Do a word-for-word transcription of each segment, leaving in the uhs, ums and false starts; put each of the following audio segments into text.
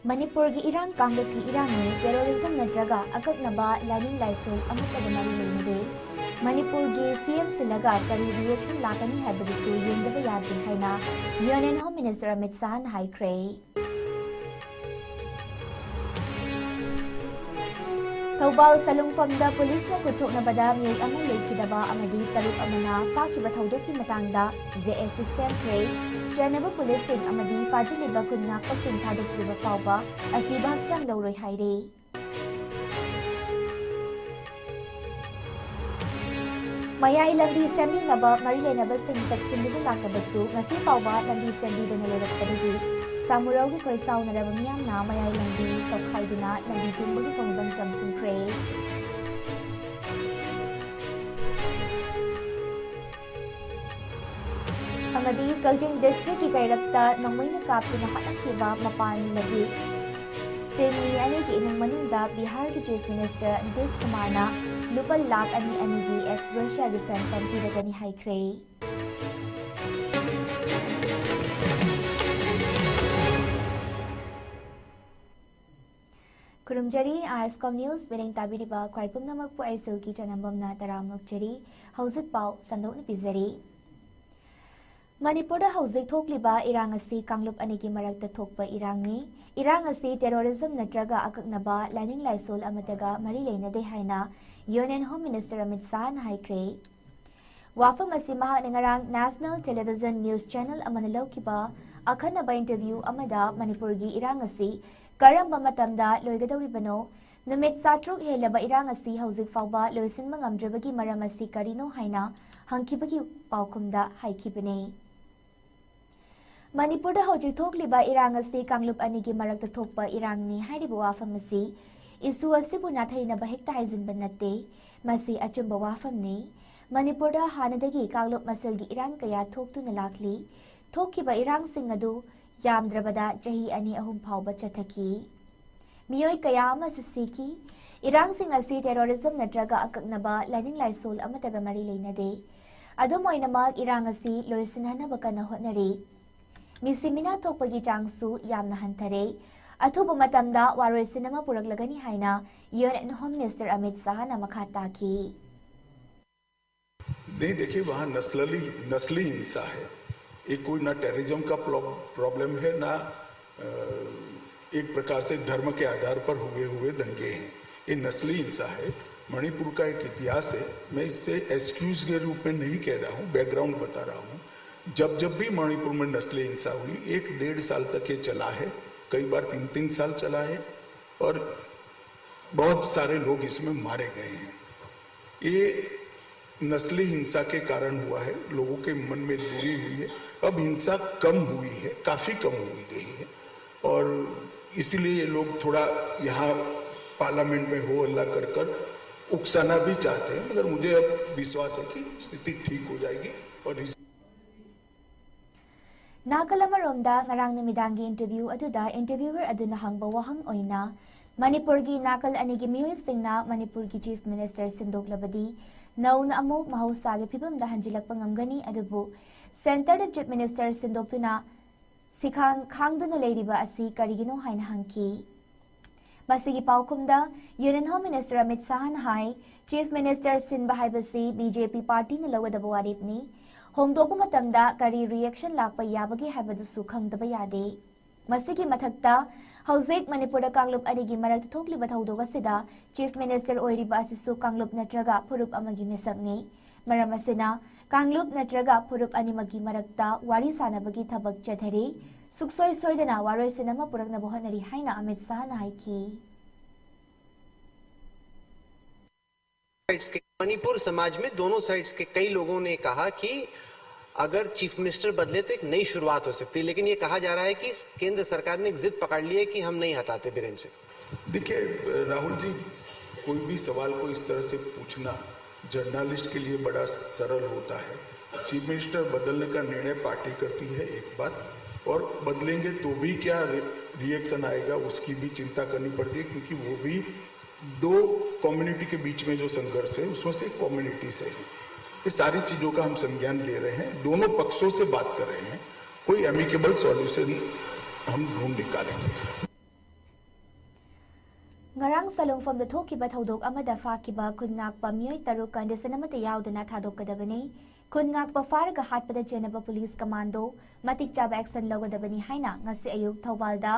ꯃꯅꯤꯄꯨꯔꯒꯤ ꯏꯔꯥꯡ ꯀꯥꯡꯂꯨꯞꯀꯤ ꯏꯔꯥꯡꯅꯤ, terrorism ꯅꯠꯇ꯭ꯔꯒ ꯑꯀꯛꯅꯕ ꯂꯥꯏꯅꯤꯡ ꯂꯥꯏꯁꯣꯜ ꯑꯃꯠꯇꯒ ꯃꯔꯤ ꯂꯩꯅꯗꯦ꯫ ꯃꯅꯤꯄꯨꯔꯒꯤ C M ꯁꯤꯜꯂꯒ ꯀꯔꯤ reaction ꯂꯥꯛꯀꯅꯤ ꯍꯥꯏꯕꯗꯨꯁꯨ ꯌꯦꯡꯗꯕ ꯌꯥꯗꯦ ꯍꯥꯏꯅ Union Home Minister ꯑꯃꯤꯠ ꯁꯥꯍꯅ ꯍꯥꯏꯈ꯭ꯔꯦ꯫ ꯊꯧꯕꯥꯜ ꯁꯂꯨꯡꯐꯝꯗ ꯄꯨꯂꯤꯁꯅ ꯈꯨꯠꯊꯣꯛꯅꯕꯗ ꯃꯤꯑꯣꯏ ꯑꯃ ꯂꯩꯈꯤꯗꯕ ꯑꯃꯗꯤ ꯇꯔꯨꯛ ꯑꯃꯅ ꯐꯥꯈꯤꯕ ꯊꯧꯗꯣꯛꯀꯤ ꯃꯇꯥꯡꯗ J S C ꯁꯦꯝꯈ꯭ꯔꯦ꯫ ꯆꯦꯟꯅꯕ ꯄꯨꯂꯤꯁꯁꯤꯡ ꯑꯃꯗꯤ ꯐꯥꯖꯤꯜꯂꯤꯕ ꯈꯨꯟ ꯉꯥꯛꯄꯁꯤꯡ ꯊꯥꯗꯣꯛꯇ꯭ꯔꯤꯕ ꯐꯥꯎꯕ ꯑꯁꯤꯕ ꯍꯛꯆꯥꯡ ꯂꯧꯔꯣꯏ ꯍꯥꯏꯔꯦ꯫ ꯃꯌꯥꯏ ꯂꯝꯕꯤ ꯁꯦꯝꯕꯤꯅꯕ ꯃꯔꯤ ꯂꯩꯅꯕꯁꯤꯡ ꯇꯛꯁꯤꯟꯕꯤꯕ ꯂꯥꯛꯇꯕꯁꯨ ꯉꯁꯤ ꯐꯥꯎꯕ ꯂꯝꯕꯤ ꯁꯦꯝꯕꯤꯗꯅ ꯂꯩꯔꯛꯄꯗꯒꯤ ꯁꯥꯃꯨꯔꯧꯒꯤ ꯈꯣꯏ ꯁꯥꯎꯅꯔꯕ ꯃꯤꯌꯥꯝꯅ ꯃꯌꯥꯏ ꯂꯝꯕꯤ ꯇꯧꯈꯥꯏꯗꯨꯅ ꯂꯝꯕꯤ ꯊꯤꯡꯕꯒꯤ ꯈꯣꯡꯖꯪ ꯆꯪꯁꯤꯟꯈ꯭ꯔꯦ꯫ ꯑꯃꯗꯤ ꯀꯛꯆꯤꯡ districtꯀꯤ ꯀꯩꯔꯛꯇ ꯅꯣꯡꯃꯩꯅ ꯀꯥꯞꯇꯨꯅ ꯍꯥꯠꯂꯝꯈꯤꯕ ꯃꯄꯥꯟ ꯂꯝꯒꯤ ꯁꯤꯟꯃꯤ ꯑꯅꯤꯒꯤ ꯏꯃꯨꯡ ꯃꯅꯨꯡꯗ ꯕꯤꯍꯥꯔꯒꯤ Chief Minister ꯅꯤꯇꯤꯁ ꯀꯨꯃꯥꯔꯅ ꯂꯨꯄꯥ ꯂꯥꯈ ꯑꯅꯤ ꯑꯅꯤꯒꯤ ex gratia ꯒꯤ ꯁꯦꯟꯐꯝ ꯄꯤꯔꯒꯅꯤ ꯍꯥꯏꯈ꯭ꯔꯦ꯫ ꯈꯨꯔꯨꯝꯖꯔꯤ, ISCOM News ꯃꯤꯠꯌꯦꯡ ꯇꯥꯕꯤꯔꯤꯕ ꯈ꯭ꯋꯥꯏ ꯄꯨꯝꯅꯃꯛꯄꯨ ꯑꯩ ꯁꯤꯜꯀꯤ ꯆꯅꯝꯕꯝꯅ ꯇꯔꯥꯝꯅ ꯑꯣꯛꯆꯔꯤ꯫ ꯍꯧꯖꯤꯛ ꯄꯥꯎ ꯁꯟꯗꯣꯛꯅ ꯄꯤꯖꯔꯤ꯫ ꯃꯅꯤꯄꯨꯔꯗ ꯍꯧꯖꯤꯛ ꯊꯣꯛꯂꯤꯕ ꯏꯔꯥꯡ ꯑꯁꯤ ꯀꯥꯡꯂꯨꯞ ꯑꯅꯤꯒꯤ ꯃꯔꯛꯇ ꯊꯣꯛꯄ ꯏꯔꯥꯡꯅꯤ꯫ ꯏꯔꯥꯡ ꯑꯁꯤ terrorism ꯅꯠꯇ꯭ꯔꯒ ꯑꯀꯛꯅꯕ ꯂꯥꯏꯅꯤꯡ ꯂꯥꯏꯁꯣꯜ ꯑꯃꯠꯇꯒ ꯃꯔꯤ ꯂꯩꯅꯗꯦ ꯍꯥꯏꯅ Union Home Minister ꯑꯃꯤꯠ ꯁꯥꯍꯅ ꯍꯥꯏꯈ꯭ꯔꯦ꯫ ꯋꯥꯐꯝ ꯑꯁꯤ ꯃꯍꯥꯛꯅ ꯉꯔꯥꯡ National Television News Channel ꯑꯃꯅ ꯂꯧꯈꯤꯕ ꯑꯈꯟꯅꯕ interview ꯑꯃꯗ ꯃꯅꯤꯄꯨꯔꯒꯤ ꯏꯔꯥꯡ ꯑꯁꯤ ꯀꯔꯝꯕ ꯃꯇꯝꯗ ꯂꯣꯏꯒꯗꯧꯔꯤꯕꯅꯣ, ꯅꯨꯃꯤꯠ ꯆꯥꯇ꯭ꯔꯨꯛ ꯍꯦꯜꯂꯕ ꯏꯔꯥꯡ ꯑꯁꯤ ꯍꯧꯖꯤꯛ ꯐꯥꯎꯕ ꯂꯣꯏꯁꯤꯟꯕ ꯉꯝꯗ꯭ꯔꯕꯒꯤ ꯃꯔꯝ ꯑꯁꯤ ꯀꯔꯤꯅꯣ ꯍꯥꯏꯅ ꯍꯪꯈꯤꯕꯒꯤ ꯄꯥꯎꯈꯨꯝꯗ ꯍꯥꯏꯈꯤꯕꯅꯤ꯫ ꯃꯅꯤꯄꯨꯔꯗ ꯍꯧꯖꯤꯛ ꯊꯣꯛꯂꯤꯕ ꯏꯔꯥꯡ ꯑꯁꯤ ꯀꯥꯡꯂꯨꯞ ꯑꯅꯤꯒꯤ ꯃꯔꯛꯇ ꯊꯣꯛꯄ ꯏꯔꯥꯡꯅꯤ ꯍꯥꯏꯔꯤꯕ ꯋꯥꯐꯝ ꯑꯁꯤ issue ꯑꯁꯤꯕꯨ ꯅꯥꯊꯩꯅꯕ ꯍꯦꯛꯇ ꯍꯥꯏꯖꯤꯟꯕ ꯅꯠꯇꯦ꯫ ꯃꯁꯤ ꯑꯆꯨꯝꯕ ꯋꯥꯐꯝꯅꯤ꯫ ꯃꯅꯤꯄꯨꯔꯗ ꯍꯥꯟꯅꯗꯒꯤ ꯀꯥꯡꯂꯨꯞ ꯃꯁꯦꯜꯒꯤ ꯏꯔꯥꯡ ꯀꯌꯥ ꯊꯣꯛꯇꯨꯅ ꯂꯥꯛꯂꯤ꯫ ꯊꯣꯛꯈꯤꯕ ꯏꯔꯥꯡꯁꯤꯡ ꯑꯗꯨ ꯌꯥꯝꯗ꯭ꯔꯕꯗ ꯆꯍꯤ ꯑꯅꯤ ꯑꯍꯨꯝ ꯐꯥꯎꯕ ꯆꯠꯊꯈꯤ꯫ ꯃꯤꯑꯣꯏ ꯀꯌꯥ ꯑꯃꯁꯨ ꯁꯤꯈꯤ꯫ ꯏꯔꯥꯡꯁꯤꯡ ꯑꯁꯤ terrorism ꯅꯠꯇ꯭ꯔꯒ ꯑꯀꯛꯅꯕ ꯂꯥꯏꯅꯤꯡ ꯂꯥꯏꯁꯣꯜ ꯑꯃꯠꯇꯒ ꯃꯔꯤ ꯂꯩꯅꯗꯦ꯫ ꯑꯗꯨꯝ ꯑꯣꯏꯅꯃꯛ, ꯏꯔꯥꯡ ꯑꯁꯤ ꯂꯣꯏꯁꯤꯟꯍꯟꯅꯕ ꯀꯟꯅ ꯍꯣꯠꯅꯔꯤ꯫ ꯃꯤꯁꯤ ꯃꯤꯅꯥ ꯊꯣꯛꯄꯒꯤ ꯆꯥꯡꯁꯨ ꯌꯥꯝꯅ ꯍꯟꯊꯔꯦ꯫ ꯑꯊꯨꯕ ꯃꯇꯝꯗ ꯋꯥꯔꯣꯏꯁꯤꯟ ꯑꯃ ꯄꯨꯔꯛꯂꯒꯅꯤ ꯍꯥꯏꯅ ꯌꯨꯅꯤꯌꯟ ꯍꯣꯝ ꯃꯤꯅꯤꯁꯇꯔ ꯑꯃꯤꯠ ꯁꯥꯍꯅ ꯃꯈꯥ ꯇꯥꯈꯤ꯫ नहीं, देखिए, वहाँ नस्ली नस्ली हिंसा है। ये कोई ना टेररिज्म का प्रॉब्लम है, ना अ, एक प्रकार से धर्म के आधार पर हुए हुए दंगे हैं। ये नस्ली हिंसा है। मणिपुर का एक इतिहास है। मैं इससे एक्सक्यूज के रूप में नहीं कह रहा हूँ, बैकग्राउंड बता रहा हूँ। जब जब भी मणिपुर में नस्ली हिंसा हुई, एक डेढ़ साल तक ये चला है, कई बार तीन तीन साल चला है, और बहुत सारे लोग इसमें मारे गए हैं। ये नस्ली हिंसा के कारण हुआ है, लोगों के मन में दूरी हुई है। अब हिंसा कम हुई है, काफ़ी कम हुई गई है, और इसीलिए ये लोग थोड़ा यहाँ पार्लियामेंट में हो हल्ला कर कर उकसाना भी चाहते हैं, मगर मुझे अब विश्वास है कि स्थिति ठीक हो जाएगी। और इस ꯅꯥꯀꯜ ꯑꯃꯔꯣꯝꯗ, ꯉꯔꯥꯡ ꯅꯨꯃꯤꯗꯥꯡꯒꯤ ꯏꯟꯇꯔꯚ꯭ꯌꯨ ꯑꯗꯨꯗ ꯏꯟꯇꯔꯚ꯭ꯌꯨꯋꯔ ꯑꯗꯨꯅ ꯍꯪꯕ ꯋꯥꯍꯪ ꯑꯣꯏꯅ, ꯃꯅꯤꯄꯨꯔꯒꯤ ꯅꯥꯀꯜ ꯑꯅꯤꯒꯤ ꯃꯤꯑꯣꯏꯁꯤꯡꯅ ꯃꯅꯤꯄꯨꯔꯒꯤ ꯆꯤꯐ ꯃꯤꯅꯤꯁꯇꯔ ꯁꯤꯟꯗꯣꯛꯂꯕꯗꯤ ꯅꯧꯅ ꯑꯃꯨꯛ ꯃꯍꯧꯁꯥꯒꯤ ꯐꯤꯕꯝꯗ ꯍꯟꯖꯤꯜꯂꯛꯄ ꯉꯝꯒꯅꯤ, ꯑꯗꯨꯕꯨ ꯁꯦꯟꯇꯔꯗ ꯆꯤꯐ ꯃꯤꯅꯤꯁꯇꯔ ꯁꯤꯟꯗꯣꯛꯇꯨꯅ ꯁꯤꯈꯥꯡ ꯈꯥꯡꯗꯨꯅ ꯂꯩꯔꯤꯕ ꯑꯁꯤ ꯀꯔꯤꯒꯤꯅꯣ ꯍꯥꯏꯅ ꯍꯪꯈꯤ꯫ ꯃꯁꯤꯒꯤ ꯄꯥꯎꯈꯨꯝꯗ ꯌꯨꯅꯤꯌꯟ ꯍꯣꯝ ꯃꯤꯅꯤꯁꯇꯔ ꯑꯃꯤꯠ ꯁꯥꯍꯅ ꯍꯥꯏ, ꯆꯤꯐ ꯃꯤꯅꯤꯁꯇꯔ ꯁꯤꯟꯕ ꯍꯥꯏꯕꯁꯤ ꯕꯤ ꯖꯦ ꯄꯤ ꯄꯥꯔꯇꯤꯅ ꯂꯧꯒꯗꯕ ꯋꯥꯔꯦꯞꯅꯤ꯫ ꯍꯣꯡꯗꯣꯛꯄ ꯃꯇꯝꯗ ꯀꯔꯤ ꯔꯤꯌꯦꯛꯁꯟ ꯂꯥꯛꯄ ꯌꯥꯕꯒꯦ ꯍꯥꯏꯕꯗꯨꯁꯨ ꯈꯪꯗꯕ ꯌꯥꯗꯦ꯫ ꯃꯁꯤꯒꯤ ꯃꯊꯛꯇ, ꯍꯧꯖꯤꯛ ꯃꯅꯤꯄꯨꯔꯗ ꯀꯥꯡꯂꯨꯞ ꯑꯅꯤꯒꯤ ꯃꯔꯛꯇ ꯊꯣꯛꯂꯤꯕ ꯊꯧꯗꯣꯛ ꯑꯁꯤꯗ ꯆꯤꯐ ꯃꯤꯅꯤꯁꯇꯔ ꯑꯣꯏꯔꯤꯕ ꯑꯁꯤꯁꯨ ꯀꯥꯡꯂꯨꯞ ꯅꯠꯇ꯭ꯔꯒ ꯐꯨꯔꯨꯞ ꯑꯃꯒꯤ ꯃꯤꯁꯛꯅꯤ꯫ ꯃꯔꯝ ꯑꯁꯤꯅ, ꯀꯥꯡꯂꯨꯞ ꯅꯠꯇ꯭ꯔꯒ ꯐꯨꯔꯨꯞ ꯑꯅꯤꯃꯛꯀꯤ ꯃꯔꯛꯇ ꯋꯥꯔꯤ ꯁꯥꯅꯕꯒꯤ ꯊꯕꯛ ꯆꯠꯊꯔꯤ꯫ ꯁꯨꯛꯁꯣꯏ ꯁꯣꯏꯗꯅ ꯋꯥꯔꯣꯏꯁꯤꯟ ꯑꯃ ꯄꯨꯔꯛꯅꯕ ꯍꯣꯠꯅꯔꯤ ꯍꯥꯏꯅ ꯑꯃꯤꯠ ꯁꯥꯍꯅ ꯍꯥꯏꯈꯤ꯫ साइड्स के, मणिपुर समाज में दोनों साइड्स के कई लोगों ने कहा कि अगर चीफ मिनिस्टर बदले तो एक नई शुरुआत हो सकती है, लेकिन ये कहा जा रहा है कि केंद्र सरकार ने एक जिद पकड़ ली है कि हम नहीं हटाते बीरेन सिंह। देखिए राहुल जी, कोई भी सवाल को इस तरह से पूछना जर्नलिस्ट के लिए बड़ा सरल होता है। चीफ मिनिस्टर बदलने का निर्णय पार्टी करती है, एक बात, और बदलेंगे तो भी क्या रि, रिएक्शन आएगा, उसकी भी चिंता करनी पड़ती है, क्योंकि वो भी दो कम्युनिटी के बीच में जो संघर्ष है, उसमें से एक कम्युनिटी से है। ये सारी चीज़ों का हम संज्ञान ले रहे हैं, दोनों पक्षों से बात कर रहे हैं, कोई एमिकेबल सॉल्यूशन हम ढूंढ निकालेंगे। ꯉꯔꯥꯡ ꯁꯂꯨꯡꯐꯝꯗ ꯊꯣꯛꯈꯤꯕ ꯊꯧꯗꯣꯛ ꯑꯃꯗ ꯐꯥꯈꯤꯕ ꯈꯨꯟ ꯉꯥꯛꯄ ꯃꯤꯑꯣꯏ ꯇꯔꯨꯛ ꯀꯟꯗꯤꯁꯟ ꯑꯃꯠꯇ ꯌꯥꯎꯗꯅ ꯊꯥꯗꯣꯛꯀꯗꯕꯅꯤ꯫ ꯈꯨꯟ ꯉꯥꯛꯄ ꯐꯥꯔꯒ ꯍꯥꯠꯄꯗ ꯆꯦꯟꯅꯕ ꯄꯨꯂꯤꯁ ꯀꯃꯥꯟꯗꯣ ꯃꯇꯤꯛ ꯆꯥꯕ ꯑꯦꯛꯁꯟ ꯂꯧꯒꯗꯕꯅꯤ ꯍꯥꯏꯅ ꯉꯁꯤ ꯑꯌꯨꯛ ꯊꯧꯕꯥꯜꯗ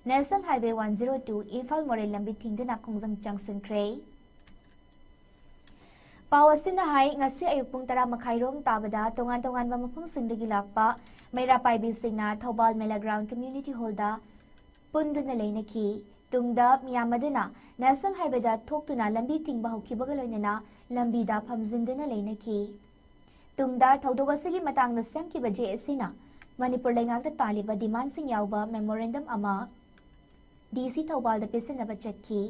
national highway one zero two Imphal ꯃꯣꯔꯦ ꯂꯝꯕꯤ ꯊꯤꯡꯗꯨꯅ ꯈꯣꯡꯖꯪ ꯆꯪꯁꯤꯟꯈ꯭ꯔꯦ꯫ ꯄꯥꯎ ꯑꯁꯤꯅ ꯍꯥꯏ, ꯉꯁꯤ ꯑꯌꯨꯛ ꯄꯨꯡ ꯇꯔꯥ ꯃꯈꯥꯏꯔꯣꯝ ꯇꯥꯕꯗ ꯇꯣꯉꯥꯟ ꯇꯣꯉꯥꯟꯕ ꯃꯐꯝꯁꯤꯡꯗꯒꯤ ꯂꯥꯛꯄ ꯃꯩꯔꯥ ꯄꯥꯏꯕꯤꯁꯤꯡꯅ ꯊꯧꯕꯥꯜ ꯃꯦꯂꯥ ꯒ꯭ꯔꯥꯎꯟ ꯀꯝꯃ꯭ꯌꯨꯅꯤꯇꯤ ꯍꯣꯜꯗ ꯄꯨꯟꯗꯨꯅ ꯂꯩꯅꯈꯤ꯫ ꯇꯨꯡꯗ ꯃꯤꯌꯥꯝ ꯑꯗꯨꯅ ꯅꯦꯁꯅꯦꯜ ꯍꯥꯏꯋꯦꯗ ꯊꯣꯛꯇꯨꯅ ꯂꯝꯕꯤ ꯊꯤꯡꯕ ꯍꯧꯈꯤꯕꯒ ꯂꯣꯏꯅꯅ ꯂꯝꯕꯤꯗ ꯐꯝꯖꯤꯟꯗꯨꯅ ꯂꯩꯅꯈꯤ꯫ ꯇꯨꯡꯗ ꯊꯧꯗꯣꯛ ꯑꯁꯤꯒꯤ ꯃꯇꯥꯡꯗ ꯁꯦꯝꯈꯤꯕ ꯖꯦ ꯑꯦꯁ ꯁꯤꯅ ꯃꯅꯤꯄꯨꯔ ꯂꯩꯉꯥꯛꯇ ꯇꯥꯜꯂꯤꯕ ꯗꯤꯃꯥꯟꯁꯤꯡ ꯌꯥꯎꯕ ꯃꯦꯃꯣꯔꯦꯟꯗꯝ ꯑꯃ ꯗꯤ ꯁꯤ ꯊꯧꯕꯥꯜꯗ ꯄꯤꯁꯤꯟꯅꯕ ꯆꯠꯈꯤ꯫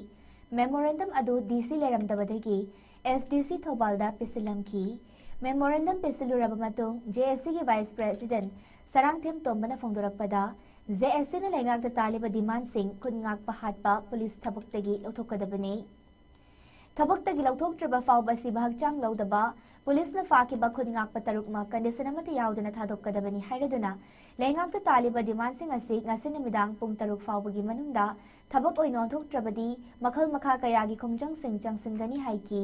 ꯃꯦꯃꯣꯔꯦꯟꯗꯝ ꯑꯗꯨ ꯗꯤ ꯁꯤ ꯂꯩꯔꯝꯗꯕꯗꯒꯤ ꯑꯦꯁ ꯗꯤ ꯁꯤ ꯊꯧꯕꯥꯜꯗ ꯄꯤꯁꯤꯜꯂꯝꯈꯤ꯫ ꯃꯦꯃꯣꯔꯦꯟꯗꯝ ꯄꯤꯁꯤꯜꯂꯨꯔꯕ ꯃꯇꯨꯡ ꯖꯦ ꯑꯦꯁ ꯁꯤꯒꯤ ꯚꯥꯏꯁ ꯄ꯭ꯔꯦꯁꯤꯗꯦꯟꯠ ꯁꯔꯥꯡꯊꯦꯝ ꯇꯣꯝꯕꯅ ꯐꯣꯡꯗꯣꯔꯛꯄꯗ, ꯖꯦ ꯑꯦꯁ ꯁꯤꯅ ꯂꯩꯉꯥꯛꯇ ꯇꯥꯜꯂꯤꯕ ꯗꯤꯃꯥꯟꯁꯤꯡ ꯈꯨꯟ ꯉꯥꯛꯄ ꯍꯥꯠꯄ ꯄꯨꯂꯤꯁ ꯊꯕꯛꯇꯒꯤ ꯂꯧꯊꯣꯛꯀꯗꯕꯅꯤ꯫ ꯊꯕꯛꯇꯒꯤ ꯂꯧꯊꯣꯛꯇ꯭ꯔꯕ ꯐꯥꯎꯕ ꯁꯤꯕ ꯍꯛꯆꯥꯡ ꯂꯧꯗꯕ, ꯄꯨꯂꯤꯁꯅ ꯐꯥꯈꯤꯕ ꯈꯨꯟ ꯉꯥꯛꯄ ꯇꯔꯨꯛꯃꯛ ꯀꯟꯗꯤꯁꯟ ꯑꯃꯠꯇ ꯌꯥꯎꯗꯅ ꯊꯥꯗꯣꯛꯀꯗꯕꯅꯤ ꯍꯥꯏꯔꯗꯨꯅ, ꯂꯩꯉꯥꯛꯇ ꯇꯥꯜꯂꯤꯕ ꯗꯤꯃꯥꯟꯁꯤꯡ ꯑꯁꯤ ꯉꯁꯤ ꯅꯨꯃꯤꯗꯥꯡ ꯄꯨꯡ ꯇꯔꯨꯛ ꯐꯥꯎꯕꯒꯤ ꯃꯅꯨꯡꯗ ꯊꯕꯛ ꯑꯣꯏꯅ ꯑꯣꯟꯊꯣꯛꯇ꯭ꯔꯕꯗꯤ ꯃꯈꯜ ꯃꯈꯥ ꯀꯌꯥꯒꯤ ꯈꯣꯡꯖꯪꯁꯤꯡ ꯆꯪꯁꯤꯟꯒꯅꯤ ꯍꯥꯏꯈꯤ꯫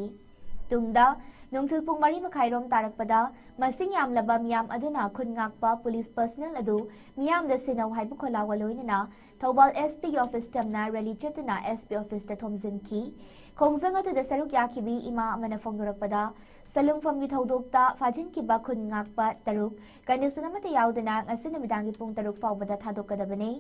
ꯇꯨꯡꯗ ꯅꯨꯡꯊꯤꯜ ꯄꯨꯡ ꯃꯔꯤ ꯃꯈꯥꯏꯔꯣꯝ ꯇꯥꯔꯛꯄꯗ ꯃꯁꯤꯡ ꯌꯥꯝꯂꯕ ꯃꯤꯌꯥꯝ ꯑꯗꯨꯅ ꯈꯨꯟ ꯉꯥꯛꯄ ꯄꯨꯂꯤꯁ ꯄꯔꯁꯅꯦꯜ ꯑꯗꯨ ꯃꯤꯌꯥꯝꯗ ꯁꯤꯟꯅꯧ ꯍꯥꯏꯕ ꯈꯣꯜꯂꯥꯎꯒ ꯂꯣꯏꯅꯅ ꯊꯧꯕꯥꯜ ꯑꯦꯁ ꯄꯤꯒꯤ ꯑꯣꯐꯤꯁ ꯇꯝꯅ ꯔꯦꯂꯤ ꯆꯠꯇꯨꯅ ꯑꯦꯁ ꯄꯤ ꯑꯣꯐꯤꯁꯇ ꯊꯣꯝꯖꯤꯟꯈꯤ꯫ ꯈꯣꯡꯖꯪ ꯑꯗꯨꯗ ꯁꯔꯨꯛ ꯌꯥꯈꯤꯕꯤ ꯏꯃꯥ ꯑꯃꯅ ꯐꯣꯡꯗꯣꯔꯛꯄꯗ, ꯁꯂꯨꯡꯐꯝꯒꯤ ꯊꯧꯗꯣꯛꯇ ꯐꯥꯖꯤꯟꯈꯤꯕ ꯈꯨꯟ ꯉꯥꯛꯄ ꯇꯔꯨꯛ ꯀꯟꯗꯤꯁꯟ ꯑꯃꯠꯇ ꯌꯥꯎꯗꯅ ꯉꯁꯤ ꯅꯨꯃꯤꯗꯥꯡꯒꯤ ꯄꯨꯡ ꯇꯔꯨꯛ ꯐꯥꯎꯕꯗ ꯊꯥꯗꯣꯛꯀꯗꯕꯅꯤ꯫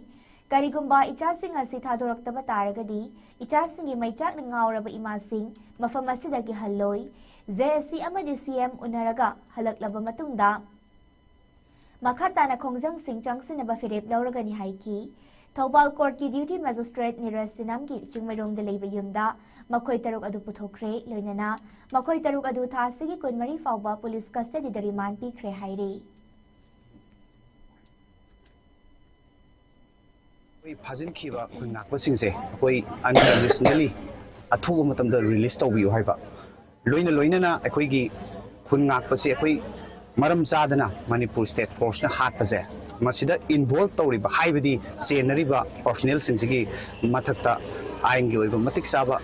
ꯀꯔꯤꯒꯨꯝꯕ ꯏꯆꯥꯁꯤꯡ ꯑꯁꯤ ꯊꯥꯗꯣꯔꯛꯇꯕ ꯇꯥꯔꯒꯗꯤ, ꯏꯆꯥꯁꯤꯡꯒꯤ ꯃꯩꯆꯥꯛꯅ ꯉꯥꯎꯔꯕ ꯏꯃꯥꯁꯤꯡ ꯃꯐꯝ ꯑꯁꯤꯗ ꯀꯤꯍꯜꯂꯣꯏ꯫ ꯖꯦ ꯑꯦꯁ ꯁꯤ ꯑꯃꯗꯤ ꯁꯤ ꯑꯦꯝ ꯎꯅꯔꯒ ꯍꯜꯂꯛꯂꯕ ꯃꯇꯨꯡꯗ ꯃꯈꯥ ꯇꯥꯅ ꯈꯣꯡꯖꯪꯁꯤꯡ ꯆꯪꯁꯤꯟꯅꯕ ꯐꯤꯔꯦꯞ ꯂꯧꯔꯒꯅꯤ ꯍꯥꯏꯈꯤ꯫ ꯊꯧꯕꯥꯜ ꯀꯣꯔꯠꯀꯤ ꯗ꯭ꯌꯨꯇꯤ ꯃꯦꯖꯤꯁꯇ꯭ꯔꯦꯠ ꯅꯤꯔꯖ ꯁꯤꯅꯥꯝꯒꯤ ꯆꯤꯡꯃꯩꯔꯣꯡꯗ ꯂꯩꯕ ꯌꯨꯝꯗ ꯃꯈꯣꯏ ꯇꯔꯨꯛ ꯑꯗꯨ ꯄꯨꯊꯣꯛꯈ꯭ꯔꯦ, ꯂꯣꯏꯅꯅ ꯃꯈꯣꯏ ꯇꯔꯨꯛ ꯑꯗꯨ ꯊꯥ ꯑꯁꯤꯒꯤ ꯀꯨꯟꯃꯔꯤ ꯐꯥꯎꯕ ꯄꯨꯂꯤꯁ ꯀꯁꯇꯗꯤꯗ ꯔꯤꯃꯥꯟ ꯄꯤꯈ꯭ꯔꯦ ꯍꯥꯏꯔꯤ꯫ ꯑꯩꯈꯣꯏ ꯐꯥꯖꯤꯟꯈꯤꯕ ꯈꯨꯟ ꯉꯥꯛꯄꯁꯤꯡꯁꯦ ꯑꯩꯈꯣꯏ ꯑꯟꯀꯟꯗꯤꯁꯅꯦꯜꯂꯤ ꯑꯊꯨꯕ ꯃꯇꯝꯗ ꯔꯤꯂꯤꯁ ꯇꯧꯕꯤꯌꯨ ꯍꯥꯏꯕ, ꯂꯣꯏꯅ ꯂꯣꯏꯅꯅ ꯑꯩꯈꯣꯏꯒꯤ ꯈꯨꯟ ꯉꯥꯛꯄꯁꯤ ꯑꯩꯈꯣꯏ ꯃꯔꯝ ꯆꯥꯗꯅ ꯃꯅꯤꯄꯨꯔ ꯁ꯭ꯇꯦꯠ ꯐꯣꯔꯁꯅ ꯍꯥꯠꯄꯁꯦ, ꯃꯁꯤꯗ ꯏꯟꯚꯣꯜꯕ ꯇꯧꯔꯤꯕ, ꯍꯥꯏꯕꯗꯤ ꯆꯦꯟꯅꯔꯤꯕ ꯄꯔꯁꯣꯅꯦꯜꯁꯤꯡꯁꯤꯒꯤ ꯃꯊꯛꯇ ꯑꯥꯏꯟꯒꯤ ꯑꯣꯏꯕ ꯃꯇꯤꯛ ꯆꯥꯕ,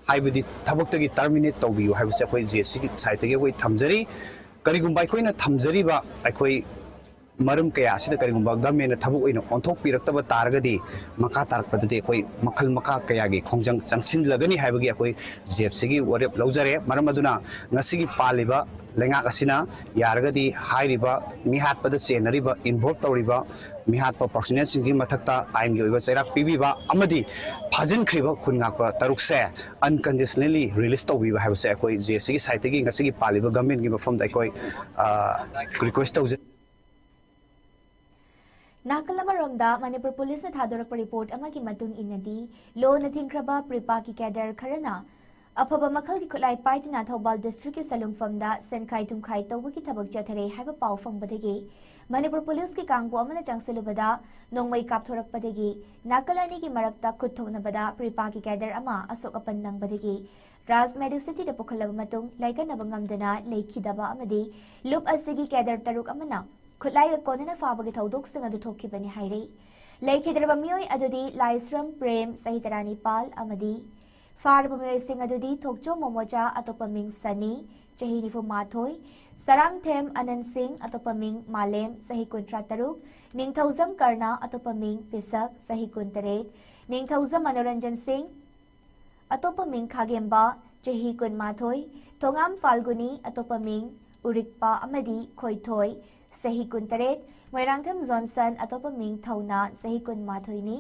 ꯍꯥꯏꯕꯗꯤ ꯊꯕꯛꯇꯒꯤ ꯇꯔꯃꯤꯅꯦꯠ ꯇꯧꯕꯤꯌꯨ ꯍꯥꯏꯕꯁꯦ ꯑꯩꯈꯣꯏ ꯖꯦ ꯑꯦꯁ ꯁꯤꯒꯤ ꯁꯥꯏꯠꯇꯒꯤ ꯑꯩꯈꯣꯏ ꯊꯝꯖꯔꯤ꯫ ꯀꯔꯤꯒꯨꯝꯕ ꯑꯩꯈꯣꯏꯅ ꯊꯝꯖꯔꯤꯕ ꯑꯩꯈꯣꯏ ꯃꯔꯝ ꯀꯌꯥ ꯑꯁꯤꯗ ꯀꯔꯤꯒꯨꯝꯕ ꯒꯃꯦꯟꯅ ꯊꯕꯛ ꯑꯣꯏꯅ ꯑꯣꯟꯊꯣꯛꯄꯤꯔꯛꯇꯕ ꯇꯥꯔꯒꯗꯤ, ꯃꯈꯥ ꯇꯥꯔꯛꯄꯗꯗꯤ ꯑꯩꯈꯣꯏ ꯃꯈꯜ ꯃꯈꯥ ꯀꯌꯥꯒꯤ ꯈꯣꯡꯖꯪ ꯆꯪꯁꯤꯜꯂꯒꯅꯤ ꯍꯥꯏꯕꯒꯤ ꯑꯩꯈꯣꯏ ꯖꯦ ꯑꯦꯐ ꯁꯤꯒꯤ ꯋꯥꯔꯦꯞ ꯂꯧꯖꯔꯦ꯫ ꯃꯔꯝ ꯑꯗꯨꯅ ꯉꯁꯤꯒꯤ ꯄꯥꯜꯂꯤꯕ ꯂꯩꯉꯥꯛ ꯑꯁꯤꯅ ꯌꯥꯔꯒꯗꯤ ꯍꯥꯏꯔꯤꯕ ꯃꯤꯍꯥꯠꯄꯗ ꯆꯦꯟꯅꯔꯤꯕ, ꯏꯟꯚꯣꯜꯕ ꯇꯧꯔꯤꯕ ꯃꯤꯍꯥꯠꯄ ꯄꯥꯔꯁꯣꯅꯦꯜꯁꯤꯡꯒꯤ ꯃꯊꯛꯇ ꯑꯥꯏꯟꯒꯤ ꯑꯣꯏꯕ ꯆꯩꯔꯥꯛ ꯄꯤꯕꯤꯕ ꯑꯃꯗꯤ ꯐꯥꯖꯤꯟꯈ꯭ꯔꯤꯕ ꯈꯨꯟ ꯉꯥꯛꯄ ꯇꯔꯨꯛꯁꯦ ꯑꯟꯀꯟꯗꯤꯁꯅꯦꯜꯂꯤ ꯔꯤꯂꯤꯁ ꯇꯧꯕꯤꯕ ꯍꯥꯏꯕꯁꯦ ꯑꯩꯈꯣꯏ ꯖꯦ ꯑꯦꯐ ꯁꯤꯒꯤ ꯁꯥꯏꯠꯇꯒꯤ ꯉꯁꯤꯒꯤ ꯄꯥꯜꯂꯤꯕ ꯒꯃꯦꯟꯒꯤ ꯃꯐꯝꯗ ꯑꯩꯈꯣꯏ, ꯑ, ꯔꯤꯀ꯭ꯋꯦꯁ ꯇꯧꯖꯩ꯫ ꯅꯥꯀꯜ ꯑꯃꯔꯣꯝꯗ ꯃꯅꯤꯄꯨꯔ ꯄꯨꯂꯤꯁꯅ ꯊꯥꯗꯣꯔꯛꯄ ꯔꯤꯄꯣꯔꯠ ꯑꯃꯒꯤ ꯃꯇꯨꯡ ꯏꯟꯅꯗꯤ, ꯂꯣꯅ ꯊꯤꯡꯈ꯭ꯔꯕ ꯄ꯭ꯔꯤꯄꯥꯛꯀꯤ ꯀꯦꯗꯔ ꯈꯔꯅ ꯑꯐꯕ ꯃꯈꯜꯒꯤ ꯈꯨꯠꯂꯥꯏ ꯄꯥꯏꯗꯨꯅ ꯊꯧꯕꯥꯜ ꯗꯤꯁꯇ꯭ꯔꯤꯛꯀꯤ ꯁꯂꯨꯡꯐꯝꯗ ꯁꯦꯟꯈꯥꯏ ꯊꯨꯝꯈꯥꯏ ꯇꯧꯕꯒꯤ ꯊꯕꯛ ꯆꯠꯊꯔꯦ ꯍꯥꯏꯕ ꯄꯥꯎ ꯐꯪꯕꯗꯒꯤ ꯃꯅꯤꯄꯨꯔ ꯄꯨꯂꯤꯁꯀꯤ ꯀꯥꯡꯕꯨ ꯑꯃꯅ ꯆꯪꯁꯤꯜꯂꯨꯕꯗ ꯅꯣꯡꯃꯩ ꯀꯥꯞꯊꯣꯔꯛꯄꯗꯒꯤ ꯅꯥꯀꯜ ꯑꯅꯤꯒꯤ ꯃꯔꯛꯇ ꯈꯨꯠ ꯊꯣꯛꯅꯕꯗ ꯄ꯭ꯔꯤꯄꯥꯛꯀꯤ ꯀꯦꯗꯔ ꯑꯃ ꯑꯁꯣꯛ ꯑꯄꯟ ꯅꯪꯕꯗꯒꯤ ꯔꯥꯖ ꯃꯦꯗꯤꯁꯤꯇꯤꯗ ꯄꯨꯈꯠꯂꯕ ꯃꯇꯨꯡ ꯂꯥꯏꯀꯠꯅꯕ ꯉꯝꯗꯅ ꯂꯩꯈꯤꯗꯕ ꯑꯃꯗꯤ ꯂꯨꯞ ꯑꯁꯤꯒꯤ ꯀꯦꯗꯔ ꯇꯔꯨꯛ ꯑꯃꯅ ꯈꯨꯠꯂꯥꯏꯒ ꯀꯣꯟꯅꯅ ꯐꯥꯕꯒꯤ ꯊꯧꯗꯣꯛꯁꯤꯡ ꯑꯗꯨ ꯊꯣꯛꯈꯤꯕꯅꯤ ꯍꯥꯏꯔꯤ꯫ ꯂꯩꯈꯤꯗ꯭ꯔꯕ ꯃꯤꯑꯣꯏ ꯑꯗꯨꯗꯤ ꯂꯥꯏꯁ꯭ꯔꯝ ꯄ꯭ꯔꯦꯝ, ꯆꯍꯤ ꯇꯔꯥꯅꯤꯄꯥꯜ, ꯑꯃꯗꯤ ꯐꯥꯔꯕ ꯃꯤꯑꯣꯏꯁꯤꯡ ꯑꯗꯨꯗꯤ ꯊꯣꯛꯆꯣꯝ ꯃꯣꯃꯣꯆꯥ, ꯑꯇꯣꯞꯄ ꯃꯤꯡ ꯁꯅꯤ, ꯆꯍꯤ ꯅꯤꯐꯨ ꯃꯥꯊꯣꯏ, ꯁꯔꯥꯡꯊꯦꯝ ꯑꯅꯟ ꯁꯤꯡ, ꯑꯇꯣꯞꯄ ꯃꯤꯡ ꯃꯥꯂꯦꯝ, ꯆꯍꯤ ꯀꯨꯟꯊ꯭ꯔꯥ ꯇꯔꯨꯛ, ꯅꯤꯡꯊꯧꯖꯝ ꯀꯔꯅ, ꯑꯇꯣꯞꯄ ꯃꯤꯡ ꯄꯤꯁꯛ, ꯆꯍꯤ ꯀꯨꯟ ꯇꯔꯦꯠ, ꯅꯤꯡꯊꯧꯖꯝ ꯃꯅꯣꯔꯟꯖꯟ ꯁꯤꯡ, ꯑꯇꯣꯞꯄ ꯃꯤꯡ ꯈꯥꯒꯦꯝꯕ, ꯆꯍꯤ ꯀꯨꯟ ꯃꯥꯊꯣꯏ, ꯊꯣꯉꯥꯝ ꯐꯥꯜꯒꯨꯅꯤ, ꯑꯇꯣꯞꯄ ꯃꯤꯡ ꯎꯔꯤꯛꯄ ꯑꯃꯗꯤ ꯈꯣꯏꯊꯣꯏ, ꯆꯍꯤ ꯀꯨꯟ ꯇꯔꯦꯠ, ꯃꯣꯏꯔꯥꯡꯊꯦꯝ ꯖꯣꯟꯁꯟ, ꯑꯇꯣꯞꯄ ꯃꯤꯡ ꯊꯧꯅꯥ, ꯆꯍꯤ ꯀꯨꯟ ꯃꯥꯊꯣꯏꯅꯤ꯫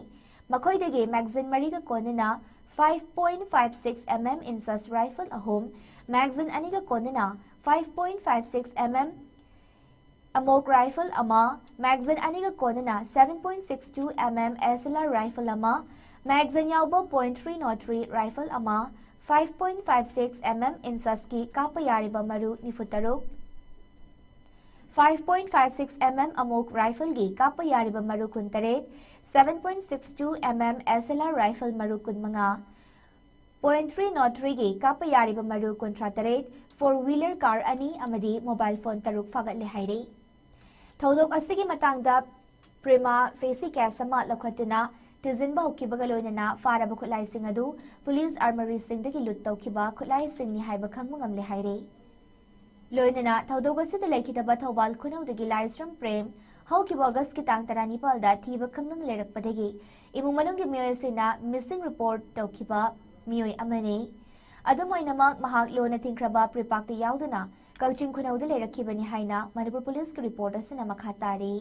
ꯃꯈꯣꯏꯗꯒꯤ ꯃꯦꯒꯖꯤꯟ ꯃꯔꯤꯒ ꯀꯣꯟꯅꯅ five point five six M M INSUS rifle ꯑꯍꯨꯝ, ꯃꯦꯒꯖꯤꯟ ꯑꯅꯤꯒ ꯀꯣꯟꯅꯅ five point five six M M ꯑꯃꯣꯛ rifle ꯑꯃ, ꯃꯦꯒꯖꯤꯟ ꯑꯅꯤꯒ ꯀꯣꯟꯅꯅ seven point six two M M S L R rifle ꯑꯃ, ꯃꯦꯒꯖꯤꯟ ꯌꯥꯎꯕ point three nought three rifle ꯑꯃ, five point five six M M INSUSꯀꯤ ꯀꯥꯞꯄ ꯌꯥꯔꯤꯕ ꯃꯔꯨ ꯅꯤꯐꯨ ꯇꯔꯨꯛ, five point five six M M ꯑꯃꯣꯛ rifleꯒꯤ ꯀꯥꯞꯄ ꯌꯥꯔꯤꯕ ꯃꯔꯨ ꯀꯨꯟ ꯇꯔꯦꯠ, seven point six two M M S L R rifle ꯃꯔꯨ ꯀꯨꯟ ꯃꯉꯥ, point three nought threeꯒꯤ ꯀꯥꯞꯄ ꯌꯥꯔꯤꯕ ꯃꯔꯨ ꯀꯨꯟꯊ꯭ꯔꯥ ꯇꯔꯦꯠ, four wheeler car ꯑꯅꯤ ꯑꯃꯗꯤ mobile phone ꯇꯔꯨꯛ ꯐꯥꯒꯠꯂꯦ ꯍꯥꯏꯔꯤ꯫ ꯊꯧꯗꯣꯛ ꯑꯁꯤꯒꯤ ꯃꯇꯥꯡꯗ prima facie case ꯑꯃ ꯂꯧꯈꯠꯇꯨꯅ ꯊꯤꯖꯤꯟꯕ ꯍꯧꯈꯤꯕꯒ ꯂꯣꯏꯅꯅ ꯐꯥꯔꯕ ꯈꯨꯠꯂꯥꯏꯁꯤꯡ ꯑꯗꯨ ꯄꯨꯂꯤꯁ ꯑꯥꯔꯃꯔꯤꯁꯤꯡꯗꯒꯤ ꯂꯨꯠ ꯇꯧꯈꯤꯕ ꯈꯨꯠꯂꯥꯏꯁꯤꯡꯅꯤ ꯍꯥꯏꯕ ꯈꯪꯕ ꯉꯝꯂꯦ ꯍꯥꯏꯔꯦ꯫ ꯂꯣꯏꯅꯅ ꯊꯧꯗꯣꯛ ꯑꯁꯤꯗ ꯂꯩꯈꯤꯗꯕ ꯊꯧꯕꯥꯜ ꯈꯨꯅꯧꯗꯒꯤ ꯂꯥꯏꯁ꯭ꯔꯝ ꯄ꯭ꯔꯦꯝ ꯍꯧꯈꯤꯕ ꯑꯣꯒꯁꯀꯤ ꯇꯥꯡ ꯇꯔꯥꯅꯤꯄꯥꯜꯗ ꯊꯤꯕ ꯈꯪꯗꯅ ꯂꯩꯔꯛꯄꯗꯒꯤ ꯏꯃꯨꯡ ꯃꯅꯨꯡꯒꯤ ꯃꯤꯑꯣꯏꯁꯤꯡꯅ ꯃꯤꯁꯤꯡ ꯔꯤꯄꯣꯔꯠ ꯇꯧꯈꯤꯕ ꯃꯤꯑꯣꯏ ꯑꯃꯅꯤ꯫ ꯑꯗꯨꯝ ꯑꯣꯏꯅꯃꯛ, ꯃꯍꯥꯛ ꯂꯣꯟꯅ ꯊꯤꯡꯈ꯭ꯔꯕ ꯄ꯭ꯔꯤꯄꯥꯛꯇ ꯌꯥꯎꯗꯨꯅ ꯀꯛꯆꯤꯡ ꯈꯨꯅꯧꯗ ꯂꯩꯔꯛꯈꯤꯕꯅꯤ ꯍꯥꯏꯅ ꯃꯅꯤꯄꯨꯔ ꯄꯨꯂꯤꯁꯀꯤ ꯔꯤꯄꯣꯔꯠ ꯑꯁꯤꯅ ꯃꯈꯥ ꯇꯥꯔꯤ꯫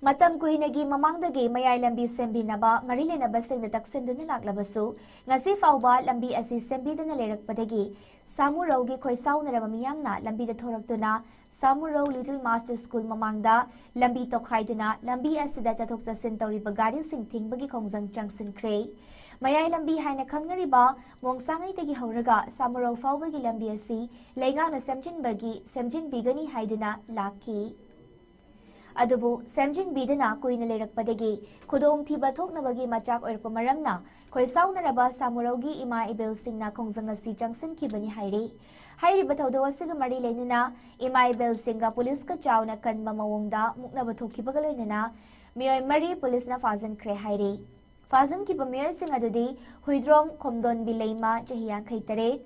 ꯃꯇꯝ ꯀꯨꯏꯅꯒꯤ ꯃꯃꯥꯡꯗꯒꯤ ꯃꯌꯥꯏ ꯂꯝꯕꯤ ꯁꯦꯝꯕꯤꯅꯕ ꯃꯔꯤ ꯂꯩꯅꯕꯁꯤꯡꯗ ꯇꯛꯁꯤꯟꯗꯨꯅ ꯂꯥꯛꯂꯕꯁꯨ, ꯉꯁꯤ ꯐꯥꯎꯕ ꯂꯝꯕꯤ ꯑꯁꯤ ꯁꯦꯝꯕꯤꯗꯅ ꯂꯩꯔꯛꯄꯗꯒꯤ ꯁꯥꯃꯨꯔꯧꯒꯤ ꯈꯣꯏꯁꯥꯎꯅꯔꯕ ꯃꯤꯌꯥꯝꯅ ꯂꯝꯕꯤꯗ ꯊꯣꯔꯛꯇꯨꯅ ꯁꯥꯃꯨꯔꯧ ꯂꯤꯇꯜ ꯃꯥꯁꯇꯔ ꯁ꯭ꯀꯨꯜ ꯃꯃꯥꯡꯗ ꯂꯝꯕꯤ ꯇꯣꯈꯥꯏꯗꯨꯅ ꯂꯝꯕꯤ ꯑꯁꯤꯗ ꯆꯠꯊꯣꯛ ꯆꯠꯁꯤꯟ ꯇꯧꯔꯤꯕ ꯒꯥꯔꯤꯁꯤꯡ ꯊꯤꯡꯕꯒꯤ ꯈꯣꯡꯖꯪ ꯆꯪꯁꯤꯟꯈ꯭ꯔꯦ꯫ ꯃꯌꯥꯏ ꯂꯝꯕꯤ ꯍꯥꯏꯅ ꯈꯪꯅꯔꯤꯕ ꯃꯣꯡꯁꯥꯡꯉꯩꯗꯒꯤ ꯍꯧꯔꯒ ꯁꯥꯃꯨꯔꯧ ꯐꯥꯎꯕꯒꯤ ꯂꯝꯕꯤ ꯑꯁꯤ ꯂꯩꯉꯥꯛꯅ ꯁꯦꯝꯖꯤꯟꯕꯒꯤ, ꯁꯦꯝꯖꯤꯟꯕꯤꯒꯅꯤ ꯍꯥꯏꯗꯨꯅ ꯂꯥꯛꯈꯤ꯫ ꯑꯗꯨꯕꯨ ꯁꯦꯝꯖꯤꯟꯕꯤꯗꯅ ꯀꯨꯏꯅ ꯂꯩꯔꯛꯄꯗꯒꯤ ꯈꯨꯗꯣꯡꯊꯤꯕ ꯊꯣꯛꯅꯕꯒꯤ ꯃꯆꯥꯛ ꯑꯣꯏꯔꯛꯄ ꯃꯔꯝꯅ ꯈꯣꯏꯁꯥꯎꯅꯔꯕ ꯁꯥꯃꯨꯔꯧꯒꯤ ꯏꯃꯥ ꯏꯕꯦꯜꯁꯤꯡꯅ ꯈꯣꯡꯖꯪ ꯑꯁꯤ ꯆꯪꯁꯤꯟꯈꯤꯕꯅꯤ ꯍꯥꯏꯔꯤ꯫ ꯍꯥꯏꯔꯤꯕ ꯊꯧꯗꯣꯛ ꯑꯁꯤꯒ ꯃꯔꯤ ꯂꯩꯅꯅ ꯏꯃꯥ ꯏꯕꯦꯜꯁꯤꯡꯒ ꯄꯨꯂꯤꯁꯀ ꯆꯥꯎꯅ ꯀꯟꯕ ꯃꯑꯣꯡꯗ ꯃꯨꯛꯅꯕ ꯊꯣꯛꯈꯤꯕꯒ ꯂꯣꯏꯅꯅ ꯃꯤꯑꯣꯏ ꯃꯔꯤ ꯄꯨꯂꯤꯁꯅ ꯐꯥꯖꯤꯟꯈ꯭ꯔꯦ ꯍꯥꯏꯔꯤ꯫ ꯐꯥꯖꯤꯟꯈꯤꯕ ꯃꯤꯑꯣꯏꯁꯤꯡ ꯑꯗꯨꯗꯤ ꯍꯨꯏꯗ꯭ꯔꯣꯝ ꯈꯣꯝꯗꯣꯟꯕꯤ ꯂꯩꯃ, ꯆꯍꯤ ꯌꯥꯡꯈꯩ ꯇꯔꯦꯠ,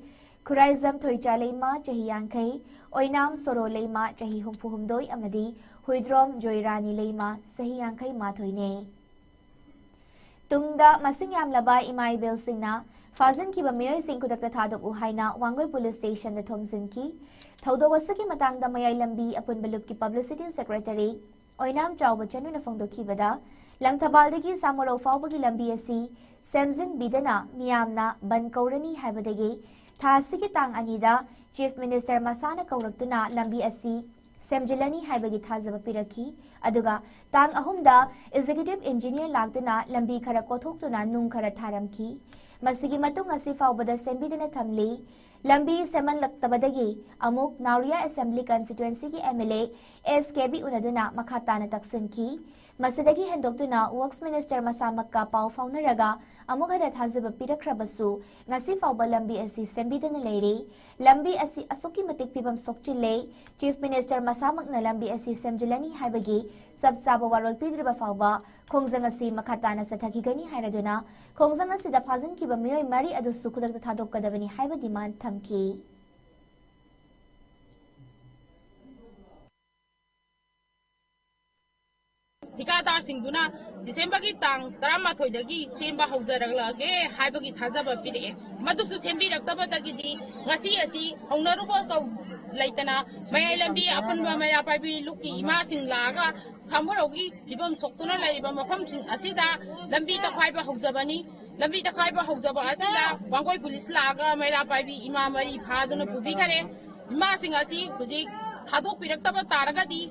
ꯈꯨꯔꯥꯏꯖꯝ ꯊꯣꯏꯆꯥ ꯂꯩꯃ, ꯆꯍꯤ ꯌꯥꯡꯈꯩ, ꯑꯣꯏꯅꯥꯝ ꯁꯣꯔꯣ ꯂꯩꯃ, ꯆꯍꯤ ꯍꯨꯝꯐꯨ ꯍꯨꯝꯗꯣꯏ, ꯑꯃꯗꯤ ꯍꯨꯏꯗ꯭ꯔꯣꯝ ꯖꯣꯏꯔꯥꯅꯤ ꯂꯩꯃ, ꯆꯍꯤ ꯌꯥꯡꯈꯩ ꯃꯥꯊꯣꯏꯅꯦ꯫ ꯇꯨꯡꯗ ꯃꯁꯤꯡ ꯌꯥꯝꯂꯕ ꯏꯃꯥ ꯏꯕꯦꯜꯁꯤꯡꯅ ꯐꯥꯖꯤꯟꯈꯤꯕ ꯃꯤꯑꯣꯏꯁꯤꯡ ꯈꯨꯗꯛꯇ ꯊꯥꯗꯣꯛꯎ ꯍꯥꯏꯅ ꯋꯥꯡꯒꯣꯏ ꯄꯨꯂꯤꯁ ꯁ꯭ꯇꯦꯁꯟꯗ ꯊꯣꯝꯖꯤꯟꯈꯤ꯫ ꯊꯧꯗꯣꯛ ꯑꯁꯤꯒꯤ ꯃꯇꯥꯡꯗ ꯃꯌꯥꯏ ꯂꯝꯕꯤ ꯑꯄꯨꯟꯕ ꯂꯨꯞꯀꯤ ꯄꯕ꯭ꯂꯤꯁꯤꯇꯤ ꯁꯦꯀ꯭ꯔꯦꯇꯔꯤ ꯑꯣꯏꯅꯥꯝ ꯆꯥꯎꯕ ꯆꯅꯨꯅ ꯐꯣꯡꯗꯣꯛꯈꯤꯕꯗ, ꯂꯪꯊꯕꯥꯜꯗꯒꯤ ꯁꯥꯃꯨꯔꯧ ꯐꯥꯎꯕꯒꯤ ꯂꯝꯕꯤ ꯑꯁꯤ ꯁꯦꯝꯖꯤꯟꯕꯤꯗꯅ ꯃꯤꯌꯥꯝꯅ ꯕꯟ ꯀꯧꯔꯅꯤ ꯍꯥꯏꯕꯗꯒꯤ ꯊꯥ ꯑꯁꯤꯒꯤ ꯇꯥꯡ ꯑꯅꯤꯗ ꯆꯤꯐ ꯃꯤꯅꯤꯁꯇꯔ ꯃꯁꯥꯅ ꯀꯧꯔꯛꯇꯨꯅ ꯂꯝꯕꯤ ꯑꯁꯤ ꯁꯦꯝꯖꯤꯜꯂꯅꯤ ꯍꯥꯏꯕꯒꯤ ꯊꯥꯖꯕ ꯄꯤꯔꯛꯈꯤ꯫ ꯑꯗꯨꯒ ꯇꯥꯡ ꯑꯍꯨꯝꯗ ꯑꯦꯛꯖꯤꯀ꯭ꯌꯨꯇꯤꯚ ꯏꯟꯖꯤꯅꯤꯌꯔ ꯂꯥꯛꯇꯨꯅ ꯂꯝꯕꯤ ꯈꯔ ꯀꯣꯊꯣꯛꯇꯨꯅ ꯅꯨꯡ ꯈꯔ ꯊꯥꯔꯝꯈꯤ꯫ ꯃꯁꯤꯒꯤ ꯃꯇꯨꯡ ꯉꯁꯤ ꯐꯥꯎꯕꯗ ꯁꯦꯝꯕꯤꯗꯅ ꯊꯝꯂꯤ꯫ ꯂꯝꯕꯤ ꯁꯦꯝꯍꯜꯂꯛꯇꯕꯗꯒꯤ ꯑꯃꯨꯛ ꯅꯥꯎꯔꯤꯌꯥ ꯑꯦꯁꯦꯝꯕ꯭ꯂꯤ ꯀꯟꯁꯇꯤꯇ꯭ꯋꯦꯟꯁꯤꯒꯤ M L A S Kebi ꯎꯅꯗꯨꯅ ꯃꯈꯥ ꯇꯥꯅ ꯇꯛꯁꯤꯟꯈꯤ꯫ ꯃꯁꯤꯗꯒꯤ ꯍꯦꯟꯗꯣꯛꯇꯨꯅ ꯋꯔꯛꯁ ꯃꯤꯅꯤꯁꯇꯔ ꯃꯁꯥꯃꯛꯀ ꯄꯥꯎ ꯐꯥꯎꯅꯔꯒ ꯑꯃꯨꯛ ꯍꯟꯅ ꯊꯥꯖꯕ ꯄꯤꯔꯛꯈ꯭ꯔꯕꯁꯨ ꯉꯁꯤ ꯐꯥꯎꯕ ꯂꯝꯕꯤ ꯑꯁꯤ ꯁꯦꯝꯕꯤꯗꯅ ꯂꯩꯔꯤ꯫ ꯂꯝꯕꯤ ꯑꯁꯤ ꯑꯁꯨꯛꯀꯤ ꯃꯇꯤꯛ ꯐꯤꯕꯝ ꯁꯣꯛꯆꯤꯜꯂꯦ꯫ ꯆꯤꯐ ꯃꯤꯅꯤꯁꯇꯔ ꯃꯁꯥꯃꯛꯅ ꯂꯝꯕꯤ ꯑꯁꯤ ꯁꯦꯝꯖꯤꯜꯂꯅꯤ ꯍꯥꯏꯕꯒꯤ ꯆꯞ ꯆꯥꯕ ꯋꯥꯔꯣꯜ ꯄꯤꯗ꯭ꯔꯤꯕ ꯐꯥꯎꯕ ꯈꯣꯡꯖꯪ ꯑꯁꯤ ꯃꯈꯥ ꯇꯥꯅ ꯆꯠꯊꯈꯤꯒꯅꯤ ꯍꯥꯏꯔꯗꯨꯅ ꯈꯣꯡꯖꯪ ꯑꯁꯤꯗ ꯐꯥꯖꯤꯟꯈꯤꯕ ꯃꯤꯑꯣꯏ ꯃꯔꯤ ꯑꯗꯨꯁꯨ ꯈꯨꯗꯛꯇ ꯊꯥꯗꯣꯛꯀꯗꯕꯅꯤ ꯍꯥꯏꯕ ꯗꯤꯃꯥꯟ ꯊꯝꯈꯤ꯫ ꯊꯤꯀꯥꯗꯥꯔꯁꯤꯡꯗꯨꯅ ꯗꯤꯁꯦꯝꯕꯔꯒꯤ ꯇꯥꯡ ꯇꯔꯥꯃꯥꯊꯣꯏꯗꯒꯤ ꯁꯦꯝꯕ ꯍꯧꯖꯔꯛꯂꯒꯦ ꯍꯥꯏꯕꯒꯤ ꯊꯥꯖꯕ ꯄꯤꯔꯛꯑꯦ꯫ ꯃꯗꯨꯁꯨ ꯁꯦꯝꯕꯤꯔꯛꯇꯕꯗꯒꯤꯗꯤ ꯉꯁꯤ ꯑꯁꯤ ꯍꯧꯅꯔꯨꯕ ꯀꯧ-, ꯂꯩꯇꯅ ꯃꯌꯥꯏ ꯂꯝꯕꯤ ꯑꯄꯨꯟꯕ ꯃꯩꯔꯥ ꯄꯥꯏꯕꯤ ꯂꯨꯞꯀꯤ ꯏꯃꯥꯁꯤꯡ ꯂꯥꯛꯑꯒ ꯁꯥꯃꯨꯔꯧꯒꯤ ꯐꯤꯕꯝ ꯁꯣꯛꯇꯨꯅ ꯂꯩꯔꯤꯕ ꯃꯐꯝꯁꯤꯡ ꯑꯁꯤꯗ ꯂꯝꯕꯤ ꯇꯛꯈꯥꯏꯕ ꯍꯧꯖꯕꯅꯤ꯫ ꯂꯝꯕꯤ ꯇꯛꯈꯥꯏꯕ ꯍꯧꯖꯕ ꯑꯁꯤꯗ ꯋꯥꯡꯒꯣꯏ ꯄꯨꯂꯤꯁ ꯂꯥꯛꯑꯒ ꯃꯩꯔꯥ ꯄꯥꯏꯕꯤ ꯏꯃꯥ ꯃꯔꯤ ꯐꯥꯗꯨꯅ ꯄꯨꯕꯤꯈꯔꯦ꯫ ꯏꯃꯥꯁꯤꯡ ꯑꯁꯤ ꯍꯧꯖꯤꯛ ꯊꯥꯗꯣꯛꯄꯤꯔꯛꯇꯕ ꯇꯥꯔꯒꯗꯤ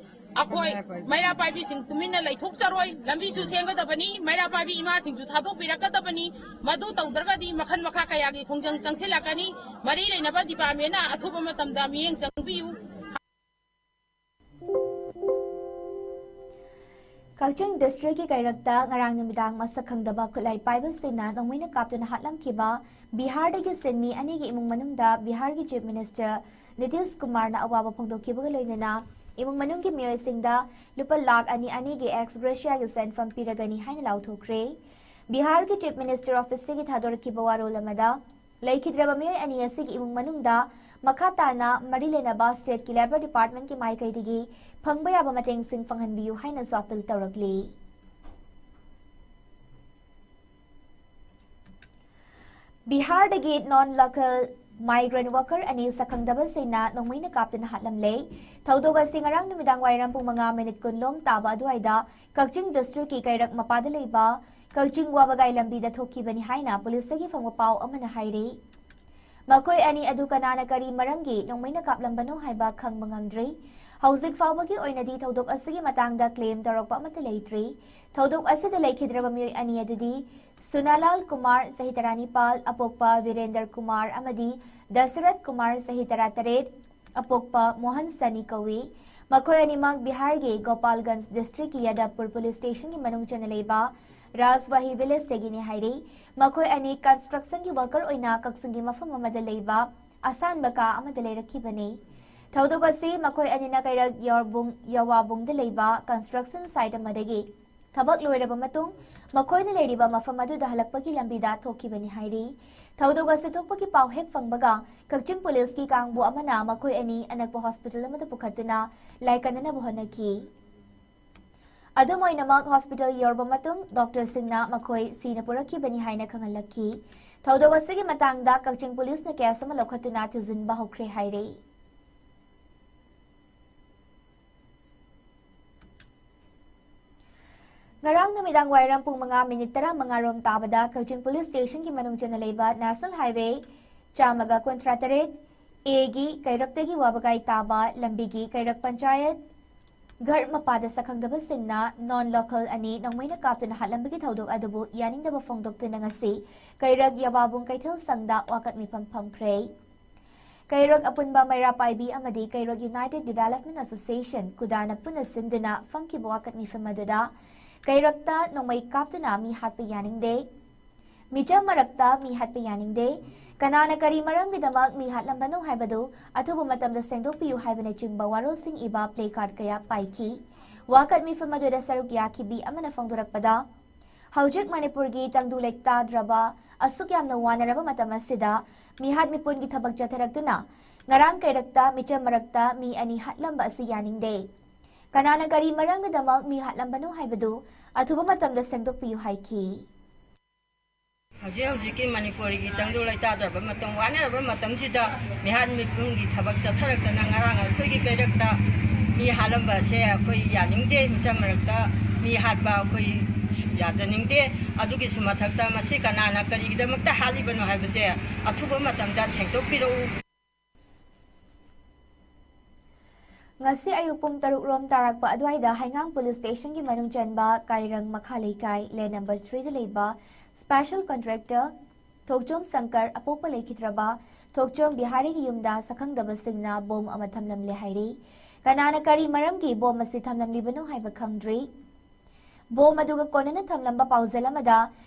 ꯑꯩꯈꯣꯏ ꯃꯩꯔꯥ ꯄꯥꯏꯕꯤꯁꯤꯡ ꯇꯨꯃꯤꯟꯅ ꯂꯩꯊꯣꯛꯆꯔꯣꯏ꯫ ꯂꯝꯕꯤꯁꯨ ꯁꯦꯝꯒꯗꯕꯅꯤ꯫ ꯃꯩꯔꯥ ꯄꯥꯏꯕꯤ ꯏꯃꯥꯁꯤꯡꯁꯨ ꯊꯥꯗꯣꯛꯄꯤꯔꯛꯀꯗꯕꯅꯤ꯫ ꯃꯗꯨ ꯇꯧꯗ꯭ꯔꯒꯗꯤ ꯃꯈꯜ ꯃꯈꯥ ꯀꯌꯥꯒꯤ ꯈꯣꯡꯖꯪ ꯆꯪꯁꯤꯜꯂꯛꯀꯅꯤ꯫ ꯃꯔꯤ ꯂꯩꯅꯕ ꯗꯤꯄꯥꯔꯠꯃꯦꯟꯅ ꯑꯊꯨꯕ ꯃꯇꯝꯗ ꯃꯤꯠꯌꯦꯡ ꯆꯪꯕꯤꯌꯨ꯫ ꯀꯛꯆꯤꯡ ꯗꯤꯁꯇ꯭ꯔꯤꯛꯀꯤ ꯀꯩꯔꯛꯇ ꯉꯔꯥꯡ ꯅꯨꯃꯤꯗꯥꯡ ꯃꯁꯛ ꯈꯪꯗꯕ ꯈꯨꯠꯂꯥꯏ ꯄꯥꯏꯕꯁꯤꯡꯅ ꯅꯣꯡꯃꯩꯅ ꯀꯥꯞꯇꯨꯅ ꯍꯥꯠꯂꯝꯈꯤꯕ ꯕꯤꯍꯥꯔꯗꯒꯤ ꯁꯤꯟꯃꯤ ꯑꯅꯤꯒꯤ ꯏꯃꯨꯡ ꯃꯅꯨꯡꯗ ꯕꯤꯍꯥꯔꯒꯤ ꯆꯤꯐ ꯃꯤꯅꯤꯁꯇꯔ ꯅꯤꯇꯤꯁ ꯀꯨꯃꯥꯔꯅ ꯑꯋꯥꯕ ꯐꯣꯡꯗꯣꯛꯈꯤꯕꯒ ꯂꯣꯏꯅꯅ ꯏꯃꯨꯡ ꯃꯅꯨꯡꯒꯤ ꯃꯤꯑꯣꯏꯁꯤꯡꯗ ꯂꯨꯄꯥ ꯂꯥꯈ ꯑꯅꯤ ꯑꯅꯤꯒꯤ ꯑꯦꯛꯁ ꯒ꯭ꯔꯦꯁꯤꯌꯥꯒꯤ ꯁꯦꯟꯐꯝ ꯄꯤꯔꯒꯅꯤ ꯍꯥꯏꯅ ꯂꯥꯎꯊꯣꯛꯈ꯭ꯔꯦ꯫ ꯕꯤꯍꯥꯔꯒꯤ ꯆꯤꯐ ꯃꯤꯅꯤꯁꯇꯔ ꯑꯣꯐꯤꯁꯇꯒꯤ ꯊꯥꯗꯣꯔꯛꯈꯤꯕ ꯋꯥꯔꯣꯜ ꯑꯃꯗ ꯂꯩꯈꯤꯗ꯭ꯔꯕ ꯃꯤꯑꯣꯏ ꯑꯅꯤ ꯑꯁꯤꯒꯤ ꯏꯃꯨꯡ ꯃꯅꯨꯡꯗ ꯃꯈꯥ ꯇꯥꯅ ꯃꯔꯤ ꯂꯩꯅꯕ ꯁ꯭ꯇꯦꯠꯀꯤ ꯂꯦꯕꯔ ꯗꯤꯄꯥꯔꯠꯃꯦꯟꯠꯀꯤ ꯃꯥꯏꯀꯩꯗꯒꯤ ꯐꯪꯕ ꯌꯥꯕ ꯃꯇꯦꯡꯁꯤꯡ ꯐꯪꯍꯟꯕꯤꯌꯨ ꯍꯥꯏꯅꯁꯨ ꯑꯄꯤꯜ ꯇꯧꯔꯛꯂꯤ꯫ ꯕꯤꯍꯥꯔꯗꯒꯤ ꯅꯣꯟ ꯂꯣꯀꯦꯜ ꯃꯥꯏꯒ꯭ꯔꯦꯟꯠ ꯋꯥꯀꯔ ꯑꯅꯤ ꯁꯛꯈꯪꯗꯕꯁꯤꯡꯅ ꯅꯣꯡꯃꯩꯅ ꯀꯥꯞꯇꯨꯅ ꯍꯥꯠꯂꯝꯂꯦ꯫ ꯊꯧꯗꯣꯛ ꯑꯁꯤ ꯉꯔꯥꯡ ꯅꯨꯃꯤꯗꯥꯡ ꯋꯥꯏꯔꯝ ꯄꯨꯡ ꯃꯉꯥ ꯃꯤꯅꯤꯠ ꯀꯨꯟꯂꯣꯝ ꯇꯥꯕ ꯑꯗꯨꯋꯥꯏꯗ ꯀꯛꯆꯤꯡ ꯗꯤꯁꯇ꯭ꯔꯤꯛꯀꯤ ꯀꯩꯔꯛ ꯃꯄꯥꯗ ꯂꯩꯕ ꯀꯛꯆꯤꯡ ꯋꯥꯕꯒꯥꯏ ꯂꯝꯕꯤꯗ ꯊꯣꯛꯈꯤꯕꯅꯤ ꯍꯥꯏꯅ ꯄꯨꯂꯤꯁꯇꯒꯤ ꯐꯪꯕ ꯄꯥꯎ ꯑꯃꯅ ꯍꯥꯏꯔꯤ꯫ ꯃꯈꯣꯏ ꯑꯅꯤ ꯑꯗꯨ ꯀꯅꯥꯅ ꯀꯔꯤ ꯃꯔꯝꯒꯤ ꯅꯣꯡꯃꯩꯅ ꯀꯥꯞꯂꯝꯕꯅꯣ ꯍꯥꯏꯕ ꯈꯪꯕ ꯉꯝꯗ꯭ꯔꯤ꯫ ꯍꯧꯖꯤꯛ ꯐꯥꯎꯕꯒꯤ ꯑꯣꯏꯅꯗꯤ ꯊꯧꯗꯣꯛ ꯑꯁꯤꯒꯤ ꯃꯇꯥꯡꯗ claim ꯇꯧꯔꯛꯄ ꯑꯃꯠꯇ ꯂꯩꯇ꯭ꯔꯤ꯫ ꯊꯧꯗꯣꯛ ꯑꯁꯤꯗ ꯂꯩꯈꯤꯗ꯭ꯔꯕ ꯃꯤꯑꯣꯏ ꯑꯅꯤ ꯑꯗꯨꯗꯤ ꯁꯨꯅꯥꯂꯥꯜ ꯀꯨꯃꯥꯔ, ꯆꯍꯤ ꯇꯔꯥꯅꯤꯄꯥꯜ, ꯑꯄꯣꯛꯄ ꯕꯤꯔꯦꯟꯗꯔ ꯀꯨꯃꯥꯔ, ꯑꯃꯗꯤ ꯗꯁꯔꯠ ꯀꯨꯃꯥꯔ, ꯆꯍꯤ ꯇꯔꯥꯇꯔꯦꯠ, ꯑꯄꯣꯛꯄ ꯃꯣꯍꯟ ꯁꯅꯤ ꯀꯧꯏ꯫ ꯃꯈꯣꯏ ꯑꯅꯤꯃꯛ ꯕꯤꯍꯥꯔꯒꯤ ꯒꯣꯄꯥꯜꯒꯟꯖ districtꯀꯤ ꯌꯥꯗꯕꯄꯨꯔ police stationꯒꯤ ꯃꯅꯨꯡ ꯆꯟꯅ ꯂꯩꯕ ꯔꯥꯖꯋꯥꯍꯤ villageꯇꯒꯤꯅꯤ ꯍꯥꯏꯔꯤ꯫ ꯃꯈꯣꯏ ꯑꯅꯤ constructionꯒꯤ worker ꯑꯣꯏꯅ ꯀꯛꯆꯤꯡꯒꯤ ꯃꯐꯝ ꯑꯃꯗ ꯂꯩꯕ ꯑꯁꯥꯟꯕ ꯀꯥ ꯑꯃꯗ ꯂꯩꯔꯛꯈꯤꯕꯅꯤ꯫ ꯊꯧꯗꯣꯛ ꯑꯁꯤ ꯃꯈꯣꯏ ꯑꯅꯤꯅ ꯀꯩꯔꯛ ꯌꯥꯎꯔꯕꯨꯡ-, ꯌꯥꯋꯥꯕꯨꯡꯗ ꯂꯩꯕ construction site ꯑꯃꯗꯒꯤ ꯊꯕꯛ ꯂꯣꯏꯔꯕ ꯃꯇꯨꯡ ꯃꯈꯣꯏꯅ ꯂꯩꯔꯤꯕ ꯃꯐꯝ ꯑꯗꯨꯗ ꯍꯜꯂꯛꯄꯒꯤ ꯂꯝꯕꯤꯗ ꯊꯣꯛꯈꯤꯕꯅꯤ ꯍꯥꯏꯔꯤ꯫ ꯊꯧꯗꯣꯛ ꯑꯁꯤ ꯊꯣꯛꯄꯒꯤ ꯄꯥꯎ ꯍꯦꯛ ꯐꯪꯕꯒ ꯀꯛꯆꯤꯡ policeꯀꯤ ꯀꯥꯡꯕꯨ ꯑꯃꯅ ꯃꯈꯣꯏ ꯑꯅꯤ ꯑꯅꯛꯄ hospital ꯑꯃꯗ ꯄꯨꯈꯠꯇꯨꯅ ꯂꯥꯏꯀꯠꯅꯅꯕ ꯍꯣꯠꯅꯈꯤ꯫ ꯑꯗꯨꯝ ꯑꯣꯏꯅꯃꯛ, hospital ꯌꯧꯔꯕ ꯃꯇꯨꯡ doctorꯁꯤꯡꯅ ꯃꯈꯣꯏ ꯁꯤꯅ ꯄꯨꯔꯛꯈꯤꯕꯅꯤ ꯍꯥꯏꯅ ꯈꯪꯍꯜꯂꯛꯈꯤ꯫ ꯊꯧꯗꯣꯛ ꯑꯁꯤꯒꯤ ꯃꯇꯥꯡꯗ ꯀꯛꯆꯤꯡ policeꯅ case ꯑꯃ ꯂꯧꯈꯠꯇꯨꯅ ꯊꯤꯖꯤꯟꯕ ꯍꯧꯈ꯭ꯔꯦ ꯍꯥꯏꯔꯤ꯫ ꯉꯔꯥꯡ ꯅꯨꯃꯤꯗꯥꯡ ꯋꯥꯏꯔꯝ ꯄꯨꯡ ꯃꯉꯥ minute ꯇꯔꯥꯃꯉꯥ ꯔꯣꯝ ꯇꯥꯕꯗ ꯀꯛꯆꯤꯡ police stationꯒꯤ ꯃꯅꯨꯡ ꯆꯟꯅ ꯂꯩꯕ National Highway ꯆꯥꯝꯃꯒ ꯀꯨꯟꯊ꯭ꯔꯥ ꯇꯔꯦꯠ Aꯒꯤ ꯀꯩꯔꯛꯇꯒꯤ ꯋꯥꯕꯒꯥꯏ ꯇꯥꯕ ꯂꯝꯕꯤꯒꯤ ꯀꯩꯔꯛ ꯄꯟꯆꯥꯌꯠ ꯘꯔ ꯃꯄꯥꯗ ꯁꯛꯈꯪꯗꯕꯁꯤꯡꯅ non local ꯑꯅꯤ ꯅꯣꯡꯃꯩꯅ ꯀꯥꯞꯇꯨꯅ ꯍꯥꯠꯂꯝꯕꯒꯤ ꯊꯧꯗꯣꯛ ꯑꯗꯨꯕꯨ ꯌꯥꯅꯤꯡꯗꯕ ꯐꯣꯡꯗꯣꯛꯇꯨꯅ ꯉꯁꯤ ꯀꯩꯔꯛ ꯌꯥꯋꯥꯕꯨꯡ ꯀꯩꯊꯦꯜ ꯁꯪꯗ ꯋꯥꯀꯠ ꯃꯤꯐꯝ ꯐꯝꯈ꯭ꯔꯦ꯫ ꯀꯩꯔꯛ ꯑꯄꯨꯟꯕ ꯃꯩꯔꯥ ꯄꯥꯏꯕꯤ ꯑꯃꯗꯤ ꯀꯩꯔꯛ United Development Association, ꯀꯨꯗꯥꯅ ꯄꯨꯟꯅ ꯁꯤꯟꯗꯨꯅ ꯐꯝꯈꯤꯕ ꯋꯥꯀꯠ ꯃꯤꯐꯝ ꯑꯗꯨꯗ ꯀꯩꯔꯛꯇ ꯅꯣꯡꯃꯩ ꯀꯥꯞꯇꯨꯅ ꯃꯤ ꯍꯥꯠꯄ ꯌꯥꯅꯤꯡꯗꯦ, ꯃꯤꯆꯝ ꯃꯔꯛꯇ ꯃꯤ ꯍꯥꯠꯄ ꯌꯥꯅꯤꯡꯗꯦ, ꯀꯅꯥꯅ ꯀꯔꯤ ꯃꯔꯝꯒꯤꯗꯃꯛ ꯃꯤ ꯍꯥꯠꯂꯝꯕꯅꯣ ꯍꯥꯏꯕꯗꯨ ꯑꯊꯨꯕ ꯃꯇꯝꯗ ꯁꯦꯡꯗꯣꯛꯄꯤꯌꯨ ꯍꯥꯏꯕꯅꯆꯤꯡꯕ ꯋꯥꯔꯣꯜꯁꯤꯡ ꯏꯕ placard ꯀꯌꯥ ꯄꯥꯏꯈꯤ꯫ ꯋꯥꯀꯠ ꯃꯤꯐꯝ ꯑꯗꯨꯗ ꯁꯔꯨꯛ ꯌꯥꯈꯤꯕꯤ ꯑꯃꯅ ꯐꯣꯡꯗꯣꯔꯛꯄꯗ, ꯍꯧꯖꯤꯛ ꯃꯅꯤꯄꯨꯔꯒꯤ ꯇꯪꯗꯨ ꯂꯩꯇꯥꯗ꯭ꯔꯕ, ꯑꯁꯨꯛ ꯌꯥꯝꯅ ꯋꯥꯅꯔꯕ ꯃꯇꯝ ꯑꯁꯤꯗ ꯃꯤꯍꯥꯠ ꯃꯤꯄꯨꯟꯒꯤ ꯊꯕꯛ ꯆꯠꯊꯔꯛꯇꯨꯅ ꯉꯔꯥꯡ ꯀꯩꯔꯛꯇ ꯃꯤꯆꯝ ꯃꯔꯛꯇ ꯃꯤ ꯑꯅꯤ ꯍꯥꯠꯂꯝꯕ ꯑꯁꯤ ꯌꯥꯅꯤꯡꯗꯦ꯫ ꯀꯅꯥꯅ ꯀꯔꯤ ꯃꯔꯝꯒꯤꯗꯃꯛ ꯃꯤ ꯍꯥꯠꯂꯝꯕꯅꯣ ꯍꯥꯏꯕꯗꯨ ꯑꯊꯨꯕ ꯃꯇꯝꯗ ꯁꯦꯡꯗꯣꯛꯄꯤꯌꯨ ꯍꯥꯏꯈꯤ꯫ ꯍꯧꯖꯤꯛ ꯍꯧꯖꯤꯛꯀꯤ ꯃꯅꯤꯄꯨꯔꯒꯤ ꯇꯪꯗꯨ ꯂꯩꯇꯥꯗ꯭ꯔꯕ ꯃꯇꯝ, ꯋꯥꯅꯔꯕ ꯃꯇꯝꯁꯤꯗ ꯃꯤꯍꯥꯠ ꯃꯤꯄꯨꯟꯒꯤ ꯊꯕꯛ ꯆꯠꯊꯔꯛꯇꯅ ꯉꯔꯥꯡ ꯑꯩꯈꯣꯏꯒꯤ ꯀꯩꯔꯛꯇ ꯃꯤ ꯍꯥꯠꯂꯝꯕ ꯑꯁꯦ ꯑꯩꯈꯣꯏ ꯌꯥꯅꯤꯡꯗꯦ꯫ ꯃꯤꯆꯝ ꯃꯔꯛꯇ ꯃꯤ ꯍꯥꯠꯄ ꯑꯩꯈꯣꯏ ꯌꯥꯖꯅꯤꯡꯗꯦ꯫ ꯑꯗꯨꯒꯤꯁꯨ ꯃꯊꯛꯇ ꯃꯁꯤ ꯀꯅꯥꯅ ꯀꯔꯤꯒꯤꯗꯃꯛꯇ ꯍꯥꯠꯂꯤꯕꯅꯣ ꯍꯥꯏꯕꯁꯦ ꯑꯊꯨꯕ ꯃꯇꯝꯗ ꯁꯦꯡꯗꯣꯛꯄꯤꯔꯛꯎ꯫ ꯉꯁꯤ ꯑꯌꯨꯛ ꯄꯨꯡ ꯇꯔꯨꯛ ꯔꯣꯝ ꯇꯥꯔꯛꯄ ꯑꯗꯨꯋꯥꯏꯗ ꯍꯩꯉꯥꯡ ꯄꯨꯂꯤꯁ ꯁ꯭ꯇꯦꯁꯟꯒꯤ ꯃꯅꯨꯡ ꯆꯟꯕ ꯀꯥꯏꯔꯪ ꯃꯈꯥ ꯂꯩꯀꯥꯏ ꯂꯦꯟ ꯅꯝꯕꯔ ꯊ꯭ꯔꯤꯗ ꯂꯩꯕ ꯁ꯭ꯄꯦꯁꯦꯜ ꯀꯟꯇ꯭ꯔꯦꯛꯇꯔ ꯊꯣꯛꯆꯣꯝ ꯁꯪꯀꯔ ꯑꯄꯣꯛꯄ ꯂꯩꯈꯤꯗ꯭ꯔꯕ ꯊꯣꯛꯆꯣꯝ ꯕꯤꯍꯥꯔꯤꯒꯤ ꯌꯨꯝꯗ ꯁꯛꯈꯪꯗꯕꯁꯤꯡꯅ ꯕꯣꯝ ꯑꯃ ꯊꯝꯂꯝꯂꯦ ꯍꯥꯏꯔꯤ꯫ ꯀꯅꯥꯅ ꯀꯔꯤ ꯃꯔꯝꯒꯤ ꯕꯣꯝ ꯑꯁꯤ ꯊꯝꯂꯝꯂꯤꯕꯅꯣ ꯍꯥꯏꯕ ꯈꯪꯗ꯭ꯔꯤ꯫ ꯕꯣꯝ ꯑꯗꯨꯒ ꯀꯣꯟꯅꯅ ꯊꯝꯂꯝꯕ ꯄꯥꯎꯖꯦꯜ ꯑꯃꯗ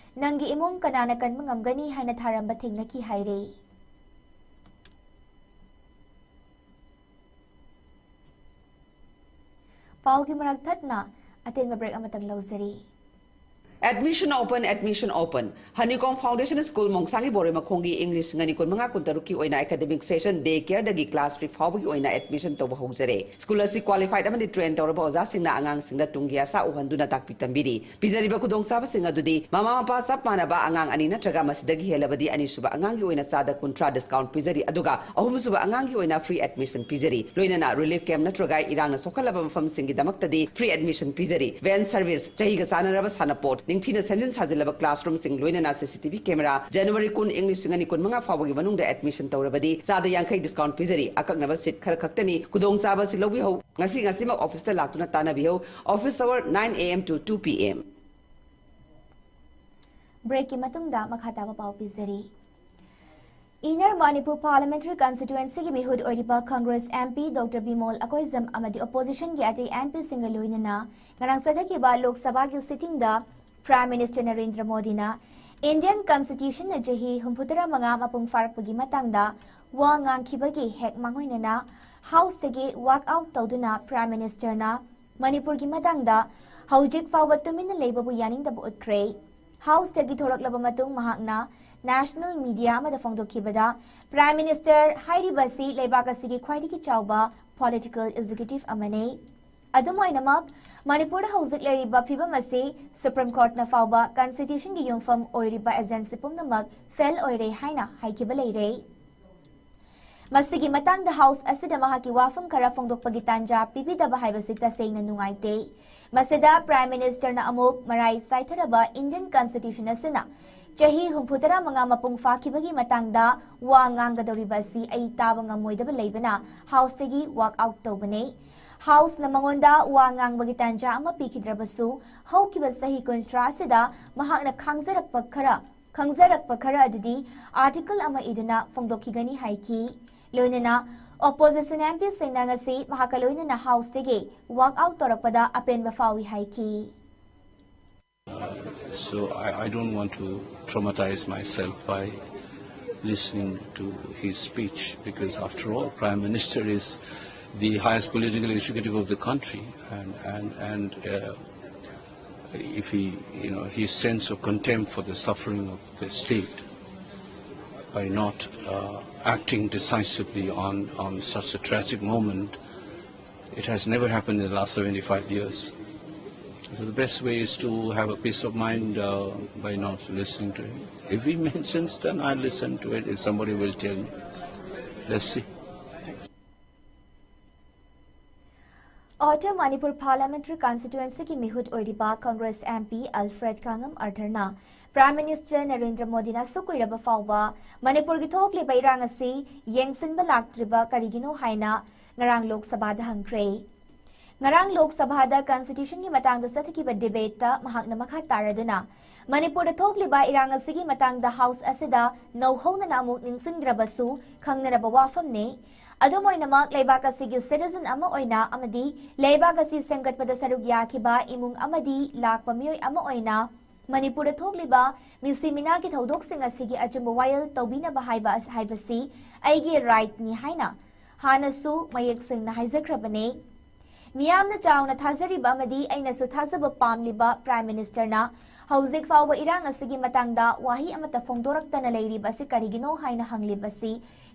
ꯅꯪꯒꯤ ꯏꯃꯨꯡ ꯀꯅꯥꯅ ꯀꯟꯕ ꯉꯝꯒꯅꯤ ꯍꯥꯏꯅ ꯊꯥꯔꯝꯕ ꯊꯦꯡꯅꯈꯤ ꯍꯥꯏꯔꯤ꯫ ꯄꯥꯎꯒꯤ ꯃꯔꯛ ꯊꯠꯅ ꯑꯇꯦꯟꯕ ꯕ꯭ꯔꯦꯛ ꯑꯃꯇꯪ ꯂꯧꯖꯔꯤ꯫ Admission open, admission open. Honeycomb Foundation School ꯃꯣꯡꯁꯥꯡꯒꯤ ꯕꯣꯔꯣꯏ ꯃꯈꯣꯡꯒꯤ ꯏꯪ ꯂꯤꯁꯤꯡ ꯑꯅꯤ ꯀꯨꯟꯃꯉꯥ ꯀꯨꯟꯇꯔꯨꯛꯀꯤ ꯑꯣꯏꯅ academic session day careꯗꯒꯤ class three ꯐꯥꯎꯕꯒꯤ ꯑꯣꯏꯅ admission ꯇꯧꯕ ꯍꯧꯖꯔꯦ꯫ School ꯑꯁꯤ qualified ꯑꯃꯗꯤ train ꯇꯧꯔꯕ ꯑꯣꯖꯥꯁꯤꯡꯅ ꯑꯉꯥꯡꯁꯤꯡꯗ ꯇꯨꯡꯒꯤ ꯑꯁꯥ ꯎꯍꯟꯗꯨꯅ ꯇꯥꯛꯄꯤ ꯇꯝꯕꯤꯔꯤ꯫ ꯄꯤꯖꯔꯤꯕ ꯈꯨꯗꯣꯡꯆꯥꯕꯁꯤꯡ ꯑꯗꯨꯗꯤ ꯃꯃꯥ ꯃꯄꯥ ꯆꯞ ꯃꯥꯟꯅꯕ ꯑꯉꯥꯡ ꯑꯅꯤ ꯅꯠꯇ꯭ꯔꯒ ꯃꯁꯤꯗꯒꯤ ꯍꯦꯜꯂꯕꯗꯤ ꯑꯅꯤꯁꯨꯕ ꯑꯉꯥꯡꯒꯤ ꯑꯣꯏꯅ ꯆꯥꯗ ꯀꯨꯟꯊ꯭ꯔꯥ discount ꯄꯤꯖꯔꯤ, ꯑꯗꯨꯒ ꯑꯍꯨꯝꯁꯨꯕ ꯑꯉꯥꯡꯒꯤ ꯑꯣꯏꯅ free admission ꯄꯤꯖꯔꯤ꯫ ꯂꯣꯏꯅꯅ relief camp ꯅꯠꯇ꯭ꯔꯒ ꯏꯔꯥꯡꯅ ꯁꯣꯛꯍꯜꯂꯕ ꯃꯐꯝꯁꯤꯡꯒꯤꯗꯃꯛꯇꯗꯤ free admission ꯄꯤꯖꯔꯤ꯫ Van service, ꯆꯍꯤꯒ ꯆꯥꯟꯅꯔꯕ ꯁꯥꯟꯅꯄꯣꯠ, ꯅꯤꯡꯊꯤꯅ ꯁꯦꯝꯖꯤꯟ ꯁꯥꯖꯤꯜꯂꯕ classroomꯁꯤꯡ, ꯂꯣꯏꯅꯅ CCTV camera꯫ January ꯀꯨꯟ, ꯏꯪ ꯂꯤꯁꯤꯡ ꯑꯅꯤ ꯀꯨꯟꯃꯉꯥ ꯐꯥꯎꯕꯒꯤ ꯃꯅꯨꯡꯗ admission ꯇꯧꯔꯕꯗꯤ ꯆꯥꯗ ꯌꯥꯡꯈꯩ discount ꯄꯤꯖꯔꯤ꯫ ꯑꯀꯛꯅꯕ seat ꯈꯔ ꯈꯛꯇꯅꯤ꯫ ꯈꯨꯗꯣꯡꯆꯥꯕ ꯑꯁꯤ ꯂꯧꯕꯤꯍꯧ꯫ ꯉꯁꯤ ꯉꯁꯤꯃꯛ officeꯇ ꯂꯥꯛꯇꯨꯅ ꯇꯥꯟꯅꯕꯤꯍꯧ꯫ Office hour nine A M to two P M꯫ ꯕ꯭ꯔꯦꯛꯀꯤ ꯃꯇꯨꯡꯗ ꯃꯈꯥ ꯇꯥꯕ ꯄꯥꯎ ꯄꯤꯖꯔꯤ꯫ Inner Manipur Parliamentary Constituencyꯒꯤ ꯃꯤꯍꯨꯠ ꯑꯣꯏꯔꯤꯕ Congress MP Doctor Bimol Akoijam ꯑꯃꯗꯤ oppositionꯒꯤ ꯑꯇꯩ MPꯁꯤꯡꯒ ꯂꯣꯏꯅꯅ ꯉꯔꯥꯡ ꯆꯠꯊꯈꯤꯕ ꯂꯣꯛ ꯁꯚꯥꯒꯤ sittingꯗ Prime Minister ꯅꯔꯦꯟꯗ꯭ꯔ ꯃꯣꯗꯤꯅ Indian Constitutionꯅ ꯆꯍꯤ ꯍꯨꯝꯐꯨꯇꯔꯥ ꯃꯉꯥ ꯃꯄꯨꯡ ꯐꯥꯔꯛꯄꯒꯤ ꯃꯇꯥꯡꯗ ꯋꯥ ꯉꯥꯡꯈꯤꯕꯒꯤ ꯍꯦꯛ ꯃꯥꯡꯑꯣꯏꯅꯅ Houseꯇꯒꯤ walk out ꯇꯧꯗꯨꯅ Prime Ministerꯅ ꯃꯅꯤꯄꯨꯔꯒꯤ ꯃꯇꯥꯡꯗ ꯍꯧꯖꯤꯛ ꯐꯥꯎꯕ ꯇꯨꯃꯤꯟꯅ ꯂꯩꯕꯕꯨ ꯌꯥꯅꯤꯡꯗꯕ ꯎꯠꯈ꯭ꯔꯦ꯫ Houseꯇꯒꯤ ꯊꯣꯔꯛꯂꯕ ꯃꯇꯨꯡ ꯃꯍꯥꯛꯅ national media ꯑꯃꯗ ꯐꯣꯡꯗꯣꯛꯈꯤꯕꯗ, Prime Minister ꯍꯥꯏꯔꯤꯕ ꯑꯁꯤ ꯂꯩꯕꯥꯛ ꯑꯁꯤꯒꯤ ꯈ꯭ꯋꯥꯏꯗꯒꯤ ꯆꯥꯎꯕ political executive ꯑꯃꯅꯤ꯫ ꯑꯗꯨꯝ ꯑꯣꯏꯅꯃꯛ, ꯃꯅꯤꯄꯨꯔꯗ ꯍꯧꯖꯤꯛ ꯂꯩꯔꯤꯕ ꯐꯤꯕꯝ ꯑꯁꯤ Supreme Courtꯅ ꯐꯥꯎꯕ Constitutionꯒꯤ ꯌꯨꯝꯐꯝ ꯑꯣꯏꯔꯤꯕ agency ꯄꯨꯝꯅꯃꯛ fail ꯑꯣꯏꯔꯦ ꯍꯥꯏꯅ ꯍꯥꯏꯈꯤꯕ ꯂꯩꯔꯦ꯫ ꯃꯁꯤꯒꯤ ꯃꯇꯥꯡꯗ House ꯑꯁꯤꯗ ꯃꯍꯥꯛꯀꯤ ꯋꯥꯐꯝ ꯈꯔ ꯐꯣꯡꯗꯣꯛꯄꯒꯤ ꯇꯥꯟꯖꯥ ꯄꯤꯕꯤꯗꯕ ꯍꯥꯏꯕꯁꯤ ꯇꯁꯦꯡꯅ ꯅꯨꯡꯉꯥꯏꯇꯦ꯫ ꯃꯁꯤꯗ Prime Ministerꯅ ꯑꯃꯨꯛ ꯃꯔꯥꯏ ꯆꯥꯏꯊꯔꯕ Indian Constitution ꯑꯁꯤꯅ ꯆꯍꯤ ꯍꯨꯝꯐꯨꯇꯔꯥ ꯃꯉꯥ ꯃꯄꯨꯡ ꯐꯥꯈꯤꯕꯒꯤ ꯃꯇꯥꯡꯗ ꯋꯥ ꯉꯥꯡꯒꯗꯧꯔꯤꯕ ꯑꯁꯤ ꯑꯩ ꯇꯥꯕ ꯉꯝꯃꯣꯏꯗꯕ ꯂꯩꯕꯅ Houseꯇꯒꯤ walk out ꯇꯧꯕꯅꯦ꯫ Houseꯅ ꯃꯉꯣꯟꯗ ꯋꯥ ꯉꯥꯡꯕꯒꯤ ꯇꯥꯟꯖꯥ ꯑꯃ ꯄꯤꯈꯤꯗ꯭ꯔꯕꯁꯨ, ꯍꯧꯈꯤꯕ ꯆꯍꯤ ꯀꯨꯟꯊ꯭ꯔꯥ ꯑꯁꯤꯗ ꯃꯍꯥꯛꯅ ꯈꯪꯖꯔꯛꯄ ꯈꯔ, ꯈꯪꯖꯔꯛꯄ ꯈꯔ ꯑꯗꯨꯗꯤ article ꯑꯃ ꯏꯗꯨꯅ ꯐꯣꯡꯗꯣꯛꯈꯤꯒꯅꯤ ꯍꯥꯏꯈꯤ꯫ ꯂꯣꯏꯅꯅ opposition MPꯁꯤꯡꯅ ꯉꯁꯤ ꯃꯍꯥꯛꯀ ꯂꯣꯏꯅꯅ Houseꯇꯒꯤ walk out ꯇꯧꯔꯛꯄꯗ ꯑꯄꯦꯟꯕ ꯐꯥꯎꯏ ꯍꯥꯏꯈꯤ꯫ So I, I don't want to traumatize myself by listening to his speech, because after all, Prime Minister is the highest political executive of the country, and, and, and uh, if he, you know, his sense of contempt for the suffering of the state by not uh, acting decisively on, on such a tragic moment, it has never happened in the last seventy-five years. So the best way is to have a peace of mind uh, by not listening to him. If he mentions, then I listen to it, if somebody will tell me. Let's see. Outer Manipur Parliamentary Constituencyꯒꯤ ꯃꯤꯍꯨꯠ ꯑꯣꯏꯔꯤꯕ Congress MP Alfred Kangam Arthurꯅ Prime Minister Narendra ꯃꯣꯗꯤꯅ ꯑꯁꯨꯛ ꯀꯨꯏꯔꯕ ꯐꯥꯎꯕ ꯃꯅꯤꯄꯨꯔꯒꯤ ꯊꯣꯛꯂꯤꯕ ꯏꯔꯥꯡ ꯑꯁꯤ ꯌꯦꯡꯁꯤꯟꯕ ꯂꯥꯛꯇ꯭ꯔꯤꯕ ꯀꯔꯤꯒꯤꯅꯣ ꯍꯥꯏꯅ ꯉꯔꯥꯡ ꯂꯣꯛ ꯁꯚꯥꯗ ꯍꯪꯈ꯭ꯔꯦ꯫ ꯉꯔꯥꯡ ꯂꯣꯛ ꯁꯚꯥꯗ Constitutionꯒꯤ ꯃꯇꯥꯡꯗ ꯆꯠꯊꯈꯤꯕ debateꯇ ꯃꯍꯥꯛꯅ ꯃꯈꯥ ꯇꯥꯔꯗꯨꯅ, ꯃꯅꯤꯄꯨꯔꯗ ꯊꯣꯛꯂꯤꯕ ꯏꯔꯥꯡ ꯑꯁꯤꯒꯤ ꯃꯇꯥꯡꯗ House ꯑꯁꯤꯗ ꯅꯧꯍꯧꯅꯅ ꯑꯃꯨꯛ ꯅꯤꯡꯁꯤꯡꯗ꯭ꯔꯕꯁꯨ ꯈꯪꯅꯔꯕ ꯋꯥꯐꯝꯅꯤ꯫ ꯑꯗꯨꯝ ꯑꯣꯏꯅꯃꯛ, ꯂꯩꯕꯥꯛ ꯑꯁꯤꯒꯤ citizen ꯑꯃ ꯑꯣꯏꯅ ꯑꯃꯗꯤ ꯂꯩꯕꯥꯛ ꯑꯁꯤ ꯁꯦꯝꯒꯠꯄꯗ ꯁꯔꯨꯛ ꯌꯥꯈꯤꯕ ꯏꯃꯨꯡ ꯑꯃꯗꯤ ꯂꯥꯛꯄ ꯃꯤꯑꯣꯏ ꯑꯃ ꯑꯣꯏꯅ, ꯃꯅꯤꯄꯨꯔꯗ ꯊꯣꯛꯂꯤꯕ ꯃꯤꯁꯤ ꯃꯤꯅꯥꯒꯤ ꯊꯧꯗꯣꯛꯁꯤꯡ ꯑꯁꯤꯒꯤ ꯑꯆꯨꯝꯕ ꯋꯥꯌꯦꯜ ꯇꯧꯕꯤꯅꯕ ꯍꯥꯏꯕ ꯑꯁ-, ꯍꯥꯏꯕꯁꯤ ꯑꯩꯒꯤ rightꯅꯤ ꯍꯥꯏꯅ ꯍꯥꯟꯅꯁꯨ ꯃꯌꯦꯛ ꯁꯦꯡꯅ ꯍꯥꯏꯖꯈ꯭ꯔꯕꯅꯦ꯫ ꯃꯤꯌꯥꯝꯅ ꯆꯥꯎꯅ ꯊꯥꯖꯔꯤꯕ ꯑꯃꯗꯤ ꯑꯩꯅꯁꯨ ꯊꯥꯖꯕ ꯄꯥꯝꯂꯤꯕ Prime Ministerꯅ ꯍꯧꯖꯤꯛ ꯐꯥꯎꯕ ꯏꯔꯥꯡ ꯑꯁꯤꯒꯤ ꯃꯇꯥꯡꯗ ꯋꯥꯍꯩ ꯑꯃꯠꯇ ꯐꯣꯡꯗꯣꯔꯛꯇꯅ ꯂꯩꯔꯤꯕ ꯑꯁꯤ ꯀꯔꯤꯒꯤꯅꯣ ꯍꯥꯏꯅ ꯍꯪꯂꯤꯕꯁꯤ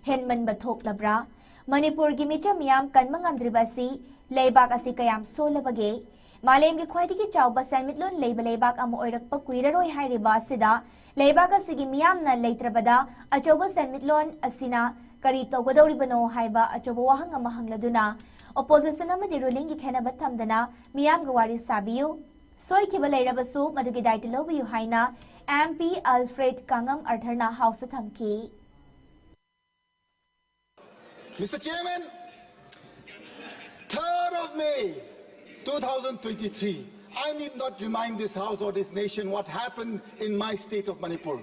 ꯍꯦꯟꯃꯟꯕ ꯊꯣꯛꯂꯕ꯭ꯔꯥ? ꯃꯅꯤꯄꯨꯔꯒꯤ ꯃꯤꯆꯝ ꯃꯤꯌꯥꯝ ꯀꯟꯕ ꯉꯝꯗ꯭ꯔꯤꯕ ꯑꯁꯤ ꯂꯩꯕꯥꯛ ꯑꯁꯤ ꯀꯌꯥꯝ ꯁꯣꯜꯂꯕꯒꯦ? ꯃꯥꯂꯦꯝꯒꯤ ꯈ꯭ꯋꯥꯏꯗꯒꯤ ꯆꯥꯎꯕ ꯁꯦꯟꯃꯤꯠꯂꯣꯟ ꯂꯩꯕ ꯂꯩꯕꯥꯛ ꯑꯃ ꯑꯣꯏꯔꯛꯄ ꯀꯨꯏꯔꯔꯣꯏ ꯍꯥꯏꯔꯤꯕ ꯑꯁꯤꯗ ꯂꯩꯕꯥꯛ ꯑꯁꯤꯒꯤ ꯃꯤꯌꯥꯝꯅ ꯂꯩꯇ꯭ꯔꯕꯗ ꯑꯆꯧꯕ ꯁꯦꯟꯃꯤꯠꯂꯣꯟ ꯑꯁꯤꯅ ꯀꯔꯤ ꯇꯧꯒꯗꯧꯔꯤꯕꯅꯣ ꯍꯥꯏꯕ ꯑꯆꯧꯕ ꯋꯥꯍꯪ ꯑꯃ ꯍꯪꯂꯗꯨꯅ, opposition ꯑꯃꯗꯤ rulingꯒꯤ ꯈꯦꯠꯅꯕ ꯊꯝꯗꯅ ꯃꯤꯌꯥꯝꯒ ꯋꯥꯔꯤ ꯁꯥꯕꯤꯌꯨ꯫ ꯁꯣꯏꯈꯤꯕ ꯂꯩꯔꯕꯁꯨ ꯃꯗꯨꯒꯤ ꯗꯥꯏꯇ ꯂꯧꯕꯤꯌꯨ ꯍꯥꯏꯅ MP Alfred Kangam Arthur-ꯅ House-ꯇ ꯊꯝꯈꯤ꯫ Mister Chairman, third of May two thousand twenty-three, I need not remind this House or this nation what happened in my state of Manipur.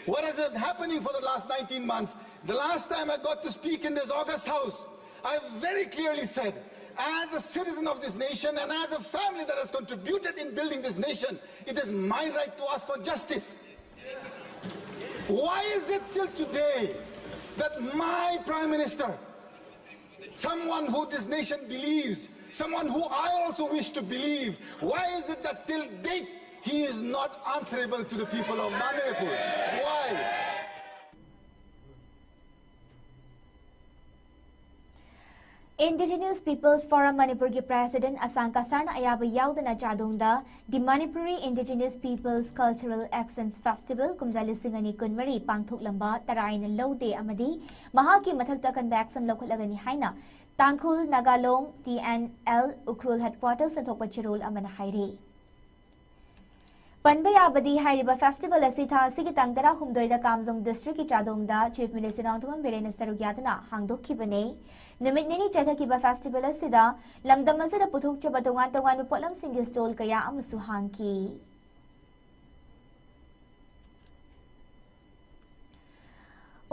What has been happening for the last nineteen months? The last time I got to speak in this August House, I very clearly said, as a citizen of this nation and as a family that has contributed in building this nation, it is my right to ask for justice. Why is it till today that my Prime Minister, someone who this nation believes, someone who I also wish to believe, why is it that till date he is not answerable to the people of Manipur? Why? Indigenous Peoples Forum ꯃꯅꯤꯄꯨꯔꯒꯤ President ꯑꯁꯥꯡ ꯀꯁꯥꯔꯅ ꯑꯌꯥꯕ ꯌꯥꯎꯗꯅ ꯆꯥꯗꯣꯡꯗ The Manipuri Indigenous Peoples Cultural Actions Festival ꯀꯨꯝꯖꯥ ꯂꯤꯁꯤꯡ ꯑꯅꯤ ꯀꯨꯟꯃꯔꯤ ꯄꯥꯡꯊꯣꯛꯂꯝꯕ ꯇꯔꯥꯏꯅ ꯂꯧꯗꯦ ꯑꯃꯗꯤ ꯃꯍꯥꯛꯀꯤ ꯃꯊꯛꯇ ꯑꯀꯟꯕ action ꯂꯧꯈꯠꯂꯒꯅꯤ ꯍꯥꯏꯅ ꯇꯥꯡꯈꯨꯜ ꯅꯥꯒꯥ ꯂꯣꯡ T N L Ukhrul headquarters ꯊꯣꯛꯄ ꯆꯦꯔꯣꯜ ꯑꯃꯅ ꯍꯥꯏꯔꯤ꯫ ꯄꯟꯕ ꯌꯥꯕꯗꯤ ꯍꯥꯏꯔꯤꯕ festival ꯑꯁꯤ ꯊꯥ ꯑꯁꯤꯒꯤ ꯇꯥꯡ ꯇꯔꯥꯍꯨꯝꯗꯣꯏꯗ ꯀꯥꯝꯖꯣꯡ districtꯀꯤ ꯆꯥꯗꯣꯡꯗ Chief Minister ꯅꯣꯡꯊꯣꯝꯕꯝ ꯕꯤꯔꯦꯟꯅ ꯁꯔꯨꯛ ꯌꯥꯗꯨꯅ ꯍꯥꯡꯗꯣꯛꯈꯤꯕꯅꯤ꯫ ꯅꯨꯃꯤꯠ ꯅꯤꯅꯤ ꯆꯠꯊꯈꯤꯕ festival ꯑꯁꯤꯗ ꯂꯝꯗꯝ ꯑꯁꯤꯗ ꯄꯨꯊꯣꯛꯆꯕ ꯇꯣꯉꯥꯟ ꯇꯣꯉꯥꯟꯕ ꯄꯣꯠꯂꯝꯁꯤꯡꯒꯤ stall ꯀꯌꯥ ꯑꯃꯁꯨ ꯍꯥꯡꯈꯤ꯫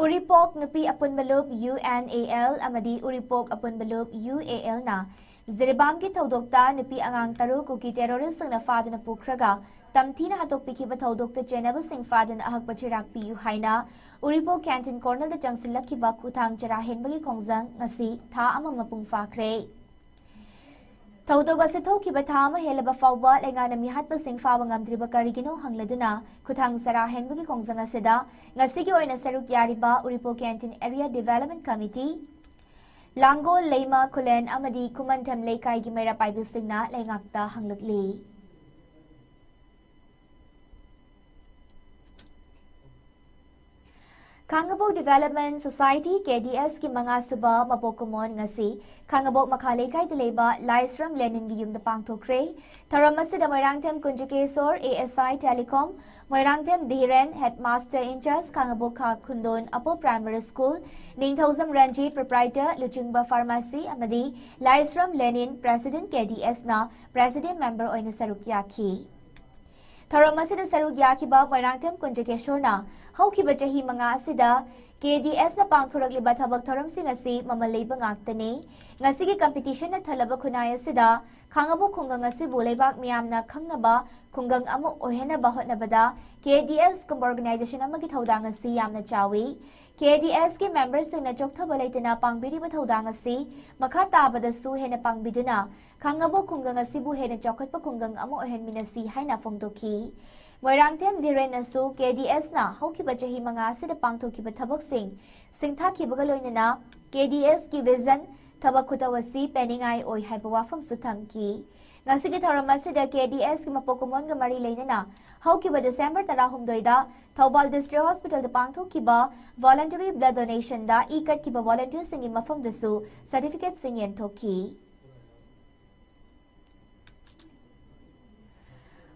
ꯎꯔꯤꯄꯣꯛ ꯅꯨꯄꯤ ꯑꯄꯨꯟꯕ ꯂꯨꯞ UNAL ꯑꯃꯗꯤ ꯎꯔꯤꯄꯣꯛ ꯑꯄꯨꯟꯕ ꯂꯨꯞ UALꯅ ꯖꯤꯔꯤꯕꯥꯝꯒꯤ ꯊꯧꯗꯣꯛꯇ ꯅꯨꯄꯤ ꯑꯉꯥꯡ ꯇꯔꯨꯛ ꯀꯨꯀꯤ terroristꯁꯤꯡꯅ ꯐꯥꯗꯨꯅ ꯄꯨꯈ꯭ꯔꯒ ꯇꯝꯊꯤꯅ ꯍꯥꯠꯇꯣꯛꯄꯤꯈꯤꯕ ꯊꯧꯗꯣꯛꯇ ꯆꯦꯟꯅꯕꯁꯤꯡ ꯐꯥꯗꯨꯅ ꯑꯍꯛꯄ ꯆꯩꯔꯥꯛ ꯄꯤꯌꯨ ꯍꯥꯏꯅ ꯎꯔꯤꯄꯣꯛ canteen cornerꯗ ꯆꯪꯁꯤꯜꯂꯛꯈꯤꯕ ꯈꯨꯊꯥꯡ ꯆꯔꯥ ꯍꯦꯟꯕꯒꯤ ꯈꯣꯡꯖꯪ ꯉꯁꯤ ꯊꯥ ꯑꯃ ꯃꯄꯨꯡ ꯐꯥꯈ꯭ꯔꯦ꯫ ꯊꯧꯗꯣꯛ ꯑꯁꯤ ꯊꯣꯛꯈꯤꯕ ꯊꯥ ꯑꯃ ꯍꯦꯜꯂꯕ ꯐꯥꯎꯕ ꯂꯩꯉꯥꯛꯅ ꯃꯤꯍꯥꯠꯄꯁꯤꯡ ꯐꯥꯕ ꯉꯝꯗ꯭ꯔꯤꯕ ꯀꯔꯤꯒꯤꯅꯣ ꯍꯪꯂꯗꯨꯅ ꯈꯨꯊꯥꯡ ꯆꯔꯥ ꯍꯦꯟꯕꯒꯤ ꯈꯣꯡꯖꯪ ꯑꯁꯤꯗ ꯉꯁꯤꯒꯤ ꯑꯣꯏꯅ ꯁꯔꯨꯛ ꯌꯥꯔꯤꯕ ꯎꯔꯤꯄꯣꯛ canteen area development committee, ꯂꯥꯡꯒꯣꯜ, ꯂꯩꯃ, ꯈꯨꯂꯦꯟ ꯑꯃꯗꯤ ꯈꯨꯃꯟꯊꯦꯝ ꯂꯩꯀꯥꯏꯒꯤ ꯃꯩꯔꯥ ꯄꯥꯏꯕꯤꯁꯤꯡꯅ ꯂꯩꯉꯥꯛꯇ ꯍꯪꯂꯛꯂꯤ꯫ ꯈꯥꯡꯉꯕꯣꯛ Development Society, K D S ꯀꯤ ꯃꯉꯥ ꯁꯨꯕ ꯃꯄꯣꯛ ꯀꯨꯝꯑꯣꯟ ꯉꯁꯤ ꯈꯥꯡꯉꯕꯣꯛ ꯃꯈꯥ ꯂꯩꯀꯥꯏꯗ ꯂꯩꯕ ꯂꯥꯏꯁ꯭ꯔꯝ ꯂꯦꯅꯤꯟꯒꯤ ꯌꯨꯝꯗ ꯄꯥꯡꯊꯣꯛꯈ꯭ꯔꯦ꯫ ꯊꯧꯔꯝ ꯑꯁꯤꯗ Moirangthem ꯀꯨꯟꯖꯀꯦꯁꯣꯔ, A S I Telecom, Moirangthem ꯙꯤꯔꯦꯟ, Headmaster in charge, ꯈꯥꯡꯉꯕꯣꯛ ꯈꯥ ꯈꯨꯟꯗꯣꯟ Upper Primary School, ꯅꯤꯡꯊꯧꯖꯝ ꯔꯟꯖꯤꯠ, Proprietor, ꯂꯨꯆꯤꯡꯕ Pharmacy, ꯑꯃꯗꯤ ꯂꯥꯏꯁ꯭ꯔꯝ ꯂꯦꯅꯤꯟ, President, K D S ꯅ President Member ꯑꯣꯏꯅ ꯁꯔꯨꯛ ꯌꯥꯈꯤ꯫ ꯊꯧꯔꯝ ꯑꯁꯤꯗ ꯁꯔꯨꯛ ꯌꯥꯈꯤꯕ ꯃꯣꯏꯔꯥꯡꯊꯦꯝ ꯀꯨꯟꯖꯀꯦꯁꯣꯔꯅ ꯍꯧꯈꯤꯕ ꯆꯍꯤ ꯃꯉꯥ ꯑꯁꯤꯗ K D S ꯅ ꯄꯥꯡꯊꯣꯔꯛꯂꯤꯕ ꯊꯕꯛ ꯊꯧꯔꯝꯁꯤꯡ ꯑꯁꯤ ꯃꯃꯜ ꯂꯩꯕ ꯉꯥꯛꯇꯅꯤ꯫ ꯉꯁꯤꯒꯤ competition ꯅ ꯊꯜꯂꯕ ꯈꯨꯟꯅꯥꯏ ꯑꯁꯤꯗ ꯈꯥꯡꯉꯕꯣꯛ ꯈꯨꯡꯒꯪ ꯑꯁꯤꯕꯨ ꯂꯩꯕꯥꯛ ꯃꯤꯌꯥꯝꯅ ꯈꯪꯅꯕ ꯈꯨꯡꯒꯪ ꯑꯃ ꯑꯣꯏꯍꯟꯅꯕ ꯍꯣꯠꯅꯕꯗ K D S ꯀꯨꯝꯕ organization ꯑꯃꯒꯤ ꯊꯧꯗꯥꯡ ꯑꯁꯤ ꯌꯥꯝꯅ ꯆꯥꯎꯏ꯫ K D S ꯀꯤ member ꯁꯤꯡꯅ ꯆꯣꯛꯊꯕ ꯂꯩꯇꯅ ꯄꯥꯡꯕꯤꯔꯤꯕ ꯊꯧꯗꯥꯡ ꯑꯁꯤ ꯃꯈꯥ ꯇꯥꯕꯗꯁꯨ ꯍꯦꯟꯅ ꯄꯥꯡꯕꯤꯗꯨꯅ ꯈꯥꯡꯉꯕꯣꯛ ꯈꯨꯡꯒꯪ ꯑꯁꯤꯕꯨ ꯍꯦꯟꯅ ꯆꯥꯎꯈꯠꯄ ꯈꯨꯡꯒꯪ ꯑꯃ ꯑꯣꯏꯍꯟꯃꯤꯟꯅꯁꯤ ꯍꯥꯏꯅ ꯐꯣꯡꯗꯣꯛꯈꯤ꯫ ꯃꯣꯏꯔꯥꯡꯊꯦꯝ ꯙꯤꯔꯦꯟꯅꯁꯨ K D S ꯅ ꯍꯧꯈꯤꯕ ꯆꯍꯤ ꯃꯉꯥ ꯑꯁꯤꯗ ꯄꯥꯡꯊꯣꯛꯈꯤꯕ ꯊꯕꯛꯁꯤꯡ ꯁꯤꯡꯊꯥꯈꯤꯕꯒ ꯂꯣꯏꯅꯅ K D S ꯀꯤ vision, ꯊꯕꯛ ꯈꯨꯇꯧ ꯑꯁꯤ ꯄꯦꯟꯅꯤꯡꯉꯥꯏ ꯑꯣꯏ ꯍꯥꯏꯕ ꯋꯥꯐꯝꯁꯨ ꯊꯝꯈꯤ꯫ ꯉꯁꯤꯒꯤ ꯊꯧꯔꯝ ꯑꯁꯤꯗ K D S ꯀꯤ ꯃꯄꯣꯛ ꯀꯨꯝꯑꯣꯟꯒ ꯃꯔꯤ ꯂꯩꯅꯅ ꯍꯧꯈꯤꯕ December ꯇꯔꯥꯍꯨꯝꯗꯣꯏꯗ ꯊꯧꯕꯥꯜ District Hospital ꯗ ꯄꯥꯡꯊꯣꯛꯈꯤꯕ voluntary blood donation ꯗ ꯏ ꯀꯠꯈꯤꯕ volunteer ꯁꯤꯡꯒꯤ ꯃꯐꯝꯗꯁꯨ certificate ꯁꯤꯡ ꯌꯦꯟꯊꯣꯛꯈꯤ꯫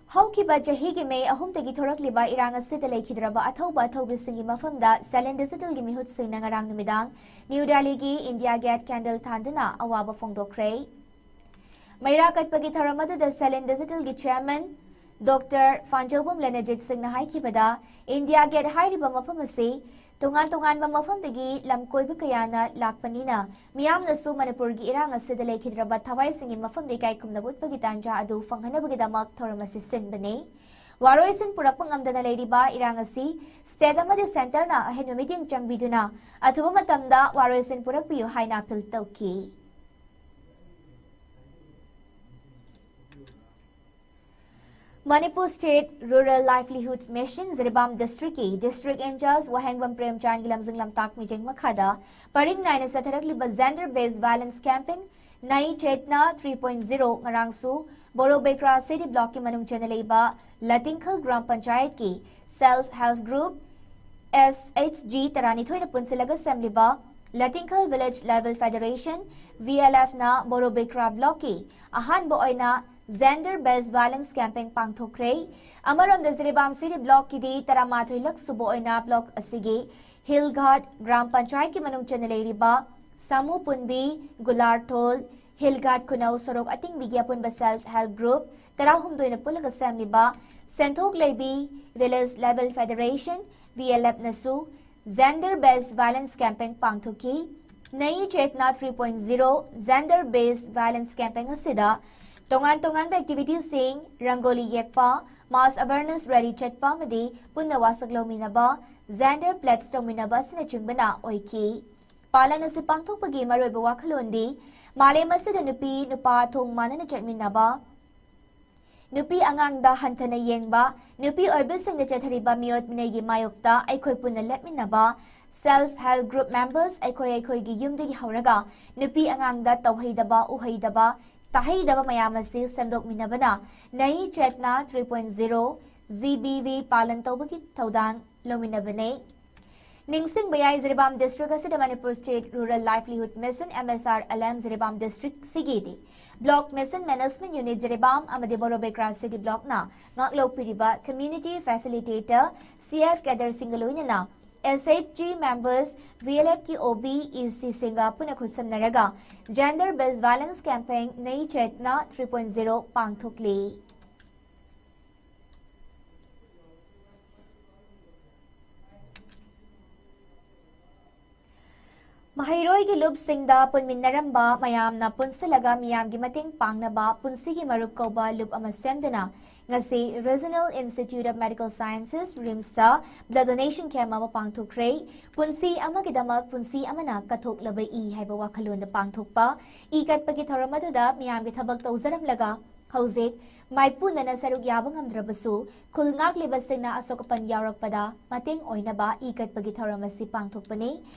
ꯍꯧꯈꯤꯕ ꯆꯍꯤꯒꯤ May ꯑꯍꯨꯝꯗꯒꯤ ꯊꯣꯔꯛꯂꯤꯕ ꯏꯔꯥꯡ ꯑꯁꯤꯗ ꯂꯩꯈꯤꯗ꯭ꯔꯕ ꯑꯊꯧꯕ ꯑꯊꯧꯕꯤꯁꯤꯡꯒꯤ ꯃꯐꯝꯗ Salin Digital ꯒꯤ ꯃꯤꯍꯨꯠꯁꯤꯡꯅ ꯉꯔꯥꯡ ꯅꯨꯃꯤꯗꯥꯡ New Delhi ꯒꯤ India Gate candle ꯊꯥꯟꯗꯨꯅ ꯑꯋꯥꯕ ꯐꯣꯡꯗꯣꯛꯈ꯭ꯔꯦ꯫ ꯃꯩꯔꯥ ꯀꯠꯄꯒꯤ ꯊꯧꯔꯝ ꯑꯗꯨꯗ Salin Digital ꯒꯤ Chairman Doctor ꯐꯥꯟꯖꯧꯕꯝ ꯂꯦꯅꯖꯤꯠ ꯁꯤꯡꯅ ꯍꯥꯏꯈꯤꯕꯗ, India Gate ꯍꯥꯏꯔꯤꯕ ꯃꯐꯝ ꯑꯁꯤ ꯇꯣꯉꯥꯟ ꯇꯣꯉꯥꯟꯕ ꯃꯐꯝꯗꯒꯤ ꯂꯝ ꯀꯣꯏꯕ ꯀꯌꯥꯅ ꯂꯥꯛꯄꯅꯤꯅ, ꯃꯤꯌꯥꯝꯅꯁꯨ ꯃꯅꯤꯄꯨꯔꯒꯤ ꯏꯔꯥꯡ ꯑꯁꯤꯗ ꯂꯩꯈꯤꯗ꯭ꯔꯕ ꯊꯋꯥꯏꯁꯤꯡꯒꯤ ꯃꯐꯝꯗ ꯏꯀꯥꯏ ꯈꯨꯝꯅꯕ ꯎꯠꯄꯒꯤ ꯇꯥꯟꯖꯥ ꯑꯗꯨ ꯐꯪꯍꯟꯅꯕꯒꯤꯗꯃꯛ ꯊꯧꯔꯝ ꯑꯁꯤ ꯁꯤꯟꯕꯅꯤ꯫ ꯋꯥꯔꯣꯏꯁꯤꯟ ꯄꯨꯔꯛꯄ ꯉꯝꯗꯅ ꯂꯩꯔꯤꯕ ꯏꯔꯥꯡ ꯑꯁꯤ state ꯑꯃꯗꯤ centre ꯅ ꯑꯍꯦꯟꯕ ꯃꯤꯠꯌꯦꯡ ꯆꯪꯕꯤꯗꯨꯅ ꯑꯊꯨꯕ ꯃꯇꯝꯗ ꯋꯥꯔꯣꯏꯁꯤꯟ ꯄꯨꯔꯛꯄꯤꯌꯨ ꯍꯥꯏꯅ appeal ꯇꯧꯈꯤ꯫ Manipur State Rural Livelihood Mission, Jiribam district ꯀꯤ district in charge ꯋꯥꯍꯦꯡꯕꯝ ꯄ꯭ꯔꯦꯝꯆꯥꯟꯒꯤ ꯂꯝꯖꯤꯡ ꯂꯝꯇꯥꯛ ꯃꯤꯠꯌꯦꯡ ꯃꯈꯥꯗ ꯄꯔꯤꯡ ꯅꯥꯏꯅ ꯆꯠꯊꯔꯛꯂꯤꯕ gender based violence campaign ꯅꯥꯏ ꯆꯦꯇꯅꯥ three point zero ꯉꯔꯥꯡꯁꯨ ꯕꯣꯔꯣ ꯕꯦꯀ꯭ꯔꯥ city block ꯀꯤ ꯃꯅꯨꯡ ꯆꯟꯅ ꯂꯩꯕ ꯂꯇꯤꯡꯈꯜ ꯒ꯭ꯔꯥꯝ ꯄꯟꯆꯥꯌꯠꯀꯤ self help group S H G ꯇꯔꯥꯅꯤꯊꯣꯏꯅ ꯄꯨꯟꯁꯤꯜꯂꯒ ꯁꯦꯝꯂꯤꯕ Latingkhal village level federation, V L ꯑꯦꯐꯅ ꯕꯣꯔꯣꯕꯤꯀ꯭ꯔꯥ ꯕ꯭ꯂꯣꯛꯀꯤ ꯑꯍꯥꯟꯕ ꯑꯣꯏꯅ ꯖꯦꯟꯗꯔ ꯕꯦꯁ ꯚꯥꯏꯂꯦꯟꯁ ꯀꯦꯝꯄꯦꯟ ꯄꯥꯡꯊꯣꯛꯈ꯭ꯔꯦ꯫ ꯑꯃꯔꯣꯝꯗ ꯖꯤꯔꯤꯕꯥꯝ ꯁꯤꯇꯤ ꯕ꯭ꯂꯣꯛꯀꯤꯗꯤ ꯇꯔꯥꯃꯥꯊꯣꯏꯂꯛ ꯁꯨꯕ ꯑꯣꯏꯅ ꯕ꯭ꯂꯣꯛ ꯑꯁꯤꯒꯤ ꯍꯤꯜ ꯘꯥꯠ ꯒ꯭ꯔꯥꯝ ꯄꯟꯆꯥꯌꯠꯀꯤ ꯃꯅꯨꯡ ꯆꯟꯅ ꯂꯩꯔꯤꯕ ꯁꯥꯃꯨ ꯄꯨꯟꯕꯤ, ꯒꯨꯂꯥꯔꯊꯣꯜ, ꯍꯤꯜ ꯘꯥꯠ ꯈꯨꯅꯧ ꯁꯣꯔꯣꯛ ꯑꯇꯤꯡꯕꯤꯒꯤ ꯑꯄꯨꯟꯕ ꯁꯦꯜꯐ ꯍꯦꯜꯞ ꯒ꯭ꯔꯨꯞ ꯇꯔꯥꯍꯨꯝꯗꯣꯏꯅ ꯄꯨꯜꯂꯒ ꯁꯦꯝꯂꯤꯕ ꯁꯦꯟꯊꯣꯛ ꯂꯩꯕꯤ village level federation, V L ꯑꯦꯐꯅꯁꯨ ꯖꯦꯟꯗꯔ ꯕꯦꯁ ꯚꯥꯏꯂꯦꯟꯁ ꯀꯦꯝꯄꯦꯟ ꯄꯥꯡꯊꯣꯛꯈꯤ꯫ ꯅꯌꯤ ꯆꯦꯠꯅꯥ three point zero gender based violence campaign ꯑꯁꯤꯗ ꯇꯣꯉꯥꯟ ꯇꯣꯉꯥꯟꯕ ꯑꯦꯛꯇꯤꯚꯤꯇꯤꯁꯤꯡ, ꯔꯪꯒꯣꯂꯤ ꯌꯦꯛꯄ, ꯃꯥꯁ ꯑꯋꯦꯔꯅꯦꯁ ꯔꯦꯂꯤ ꯆꯠꯄ ꯑꯃꯗꯤ ꯄꯨꯟꯅ ꯋꯥꯁꯛ ꯂꯧꯃꯤꯟꯅꯕ, ꯖꯦꯟꯗꯔ ꯄ꯭ꯂꯦꯗꯖ ꯇꯧꯃꯤꯟꯅꯕ ꯑꯁꯤꯅꯆꯤꯡꯕꯅ ꯑꯣꯏꯈꯤ꯫ ꯄꯥꯂꯟ ꯑꯁꯤ ꯄꯥꯡꯊꯣꯛꯄꯒꯤ ꯃꯔꯨꯑꯣꯏꯕ ꯋꯥꯈꯜꯂꯣꯟꯗꯤ ꯃꯥꯂꯦꯝ ꯑꯁꯤꯗ ꯅꯨꯄꯤ ꯅꯨꯄꯥ ꯊꯣꯡ ꯃꯥꯟꯅꯅ ꯆꯠꯃꯤꯟꯅꯕ, ꯅꯨꯄꯤ ꯑꯉꯥꯡꯗ ꯍꯟꯊꯅ ꯌꯦꯡꯕ, ꯅꯨꯄꯤ ꯑꯣꯏꯕꯁꯤꯡꯅ ꯆꯠꯊꯔꯤꯕ ꯃꯤꯑꯣꯠ ꯃꯤꯅꯩꯒꯤ ꯃꯥꯌꯣꯛꯇ ꯑꯩꯈꯣꯏ ꯄꯨꯟꯅ ꯂꯦꯞꯃꯤꯟꯅꯕ, ꯁꯦꯜꯐ ꯍꯦꯜꯞ ꯒ꯭ꯔꯨꯞ ꯃꯦꯝꯕꯔꯁ ꯑꯩꯈꯣꯏ ꯑꯩꯈꯣꯏꯒꯤ ꯌꯨꯝꯗꯒꯤ ꯍꯧꯔꯒ ꯅꯨꯄꯤ ꯑꯉꯥꯡꯗ ꯇꯧꯍꯩꯗꯕ, ꯎꯍꯩꯗꯕ, ꯇꯥꯍꯩꯗꯕ ꯃꯌꯥꯝ ꯑꯁꯤ ꯁꯦꯝꯗꯣꯛꯃꯤꯟꯅꯕꯅ ꯅꯌꯤ ꯆꯦꯠꯅꯥ three point zero G B V ꯄꯥꯂꯟ ꯇꯧꯕꯒꯤ ꯊꯧꯗꯥꯡ ꯂꯧꯃꯤꯟꯅꯕꯅꯤ꯫ ꯅꯤꯡꯁꯤꯡꯕ ꯌꯥꯏ, ꯖꯤꯔꯤꯕꯥꯝ ꯗꯤꯁꯇ꯭ꯔꯤꯛ ꯑꯁꯤꯗ ꯃꯅꯤꯄꯨꯔ ꯁ꯭ꯇꯦꯠ ꯔꯨꯔꯦꯜ ꯂꯥꯏꯚꯂꯤꯍꯨꯗ mission, M S R L M, Jiribam district ꯁꯤꯒꯤꯗꯤ block mission management unit Jiribam ꯑꯃꯗꯤ ꯕꯣꯔꯣꯕꯦꯀ꯭ꯔꯥ ꯁꯤꯇꯤ ꯕ꯭ꯂꯣꯛꯅ ꯉꯥꯛꯂꯧꯄꯤꯔꯤꯕ ꯀꯝꯃ꯭ꯌꯨꯅꯤꯇꯤ ꯐꯦꯁꯤꯂꯤꯇꯦꯇꯔ, ꯁꯤ ꯑꯦꯐ ꯀꯦꯗꯔꯁꯤꯡꯒ ꯂꯣꯏꯅꯅ S H G members, V L ꯑꯦꯐꯀꯤ ꯑꯣ ꯕꯤ, ꯏ ꯁꯤꯁꯤꯡꯒ ꯄꯨꯟꯅ ꯈꯨꯠꯁꯝꯅꯔꯒ ꯖꯦꯟꯗꯔ ꯕꯦꯁ ꯚꯥꯏꯂꯦꯟꯁ ꯀꯦꯝꯄꯦꯟ ꯅꯌꯤ ꯆꯦꯠꯅꯥ ꯊ꯭ꯔꯤ ꯄꯣꯏꯟꯠ ꯖꯤꯔꯣ ꯄꯥꯡꯊꯣꯛꯂꯤ꯫ ꯃꯍꯩꯔꯣꯏꯒꯤ ꯂꯨꯞꯁꯤꯡꯗ ꯄꯨꯟꯃꯤꯟꯅꯔꯝꯕ ꯃꯌꯥꯝꯅ ꯄꯨꯟꯁꯤꯜꯂꯒ ꯃꯤꯌꯥꯝꯒꯤ ꯃꯇꯦꯡ ꯄꯥꯡꯅꯕ ꯄꯨꯟꯁꯤꯒꯤ ꯃꯔꯨꯞ ꯀꯧꯕ ꯂꯨꯞ ꯑꯃ ꯁꯦꯝꯗꯨꯅ ꯉꯁꯤ Regional Institute of Medical Sciences, ꯔꯤꯝꯁꯇ blood donation camp ꯑꯃ ꯄꯥꯡꯊꯣꯛꯈ꯭ꯔꯦ꯫ ꯄꯨꯟꯁꯤ ꯑꯃꯒꯤꯗꯃꯛ ꯄꯨꯟꯁꯤ ꯑꯃꯅ ꯀꯠꯊꯣꯛꯂꯕ ꯏ ꯍꯥꯏꯕ ꯋꯥꯈꯜꯂꯣꯟꯗ ꯄꯥꯡꯊꯣꯛꯄ ꯏ ꯀꯠꯄꯒꯤ ꯊꯧꯔꯝ ꯑꯗꯨꯗ ꯃꯤꯌꯥꯝꯒꯤ ꯊꯕꯛ ꯇꯧꯖꯔꯝꯂꯒ ꯍꯧꯖꯤꯛ ꯃꯥꯏꯄꯨꯅꯅ ꯁꯔꯨꯛ ꯌꯥꯕ ꯉꯝꯗ꯭ꯔꯕꯁꯨ, ꯈꯨꯜ ꯉꯥꯛꯂꯤꯕꯁꯤꯡꯅ ꯑꯁꯣꯛ ꯑꯄꯟ ꯌꯥꯎꯔꯛꯄꯗ ꯃꯇꯦꯡ ꯑꯣꯏꯅꯕ ꯏ ꯀꯠꯄꯒꯤ ꯊꯧꯔꯝ ꯑꯁꯤ ꯄꯥꯡꯊꯣꯛꯄꯅꯤ꯫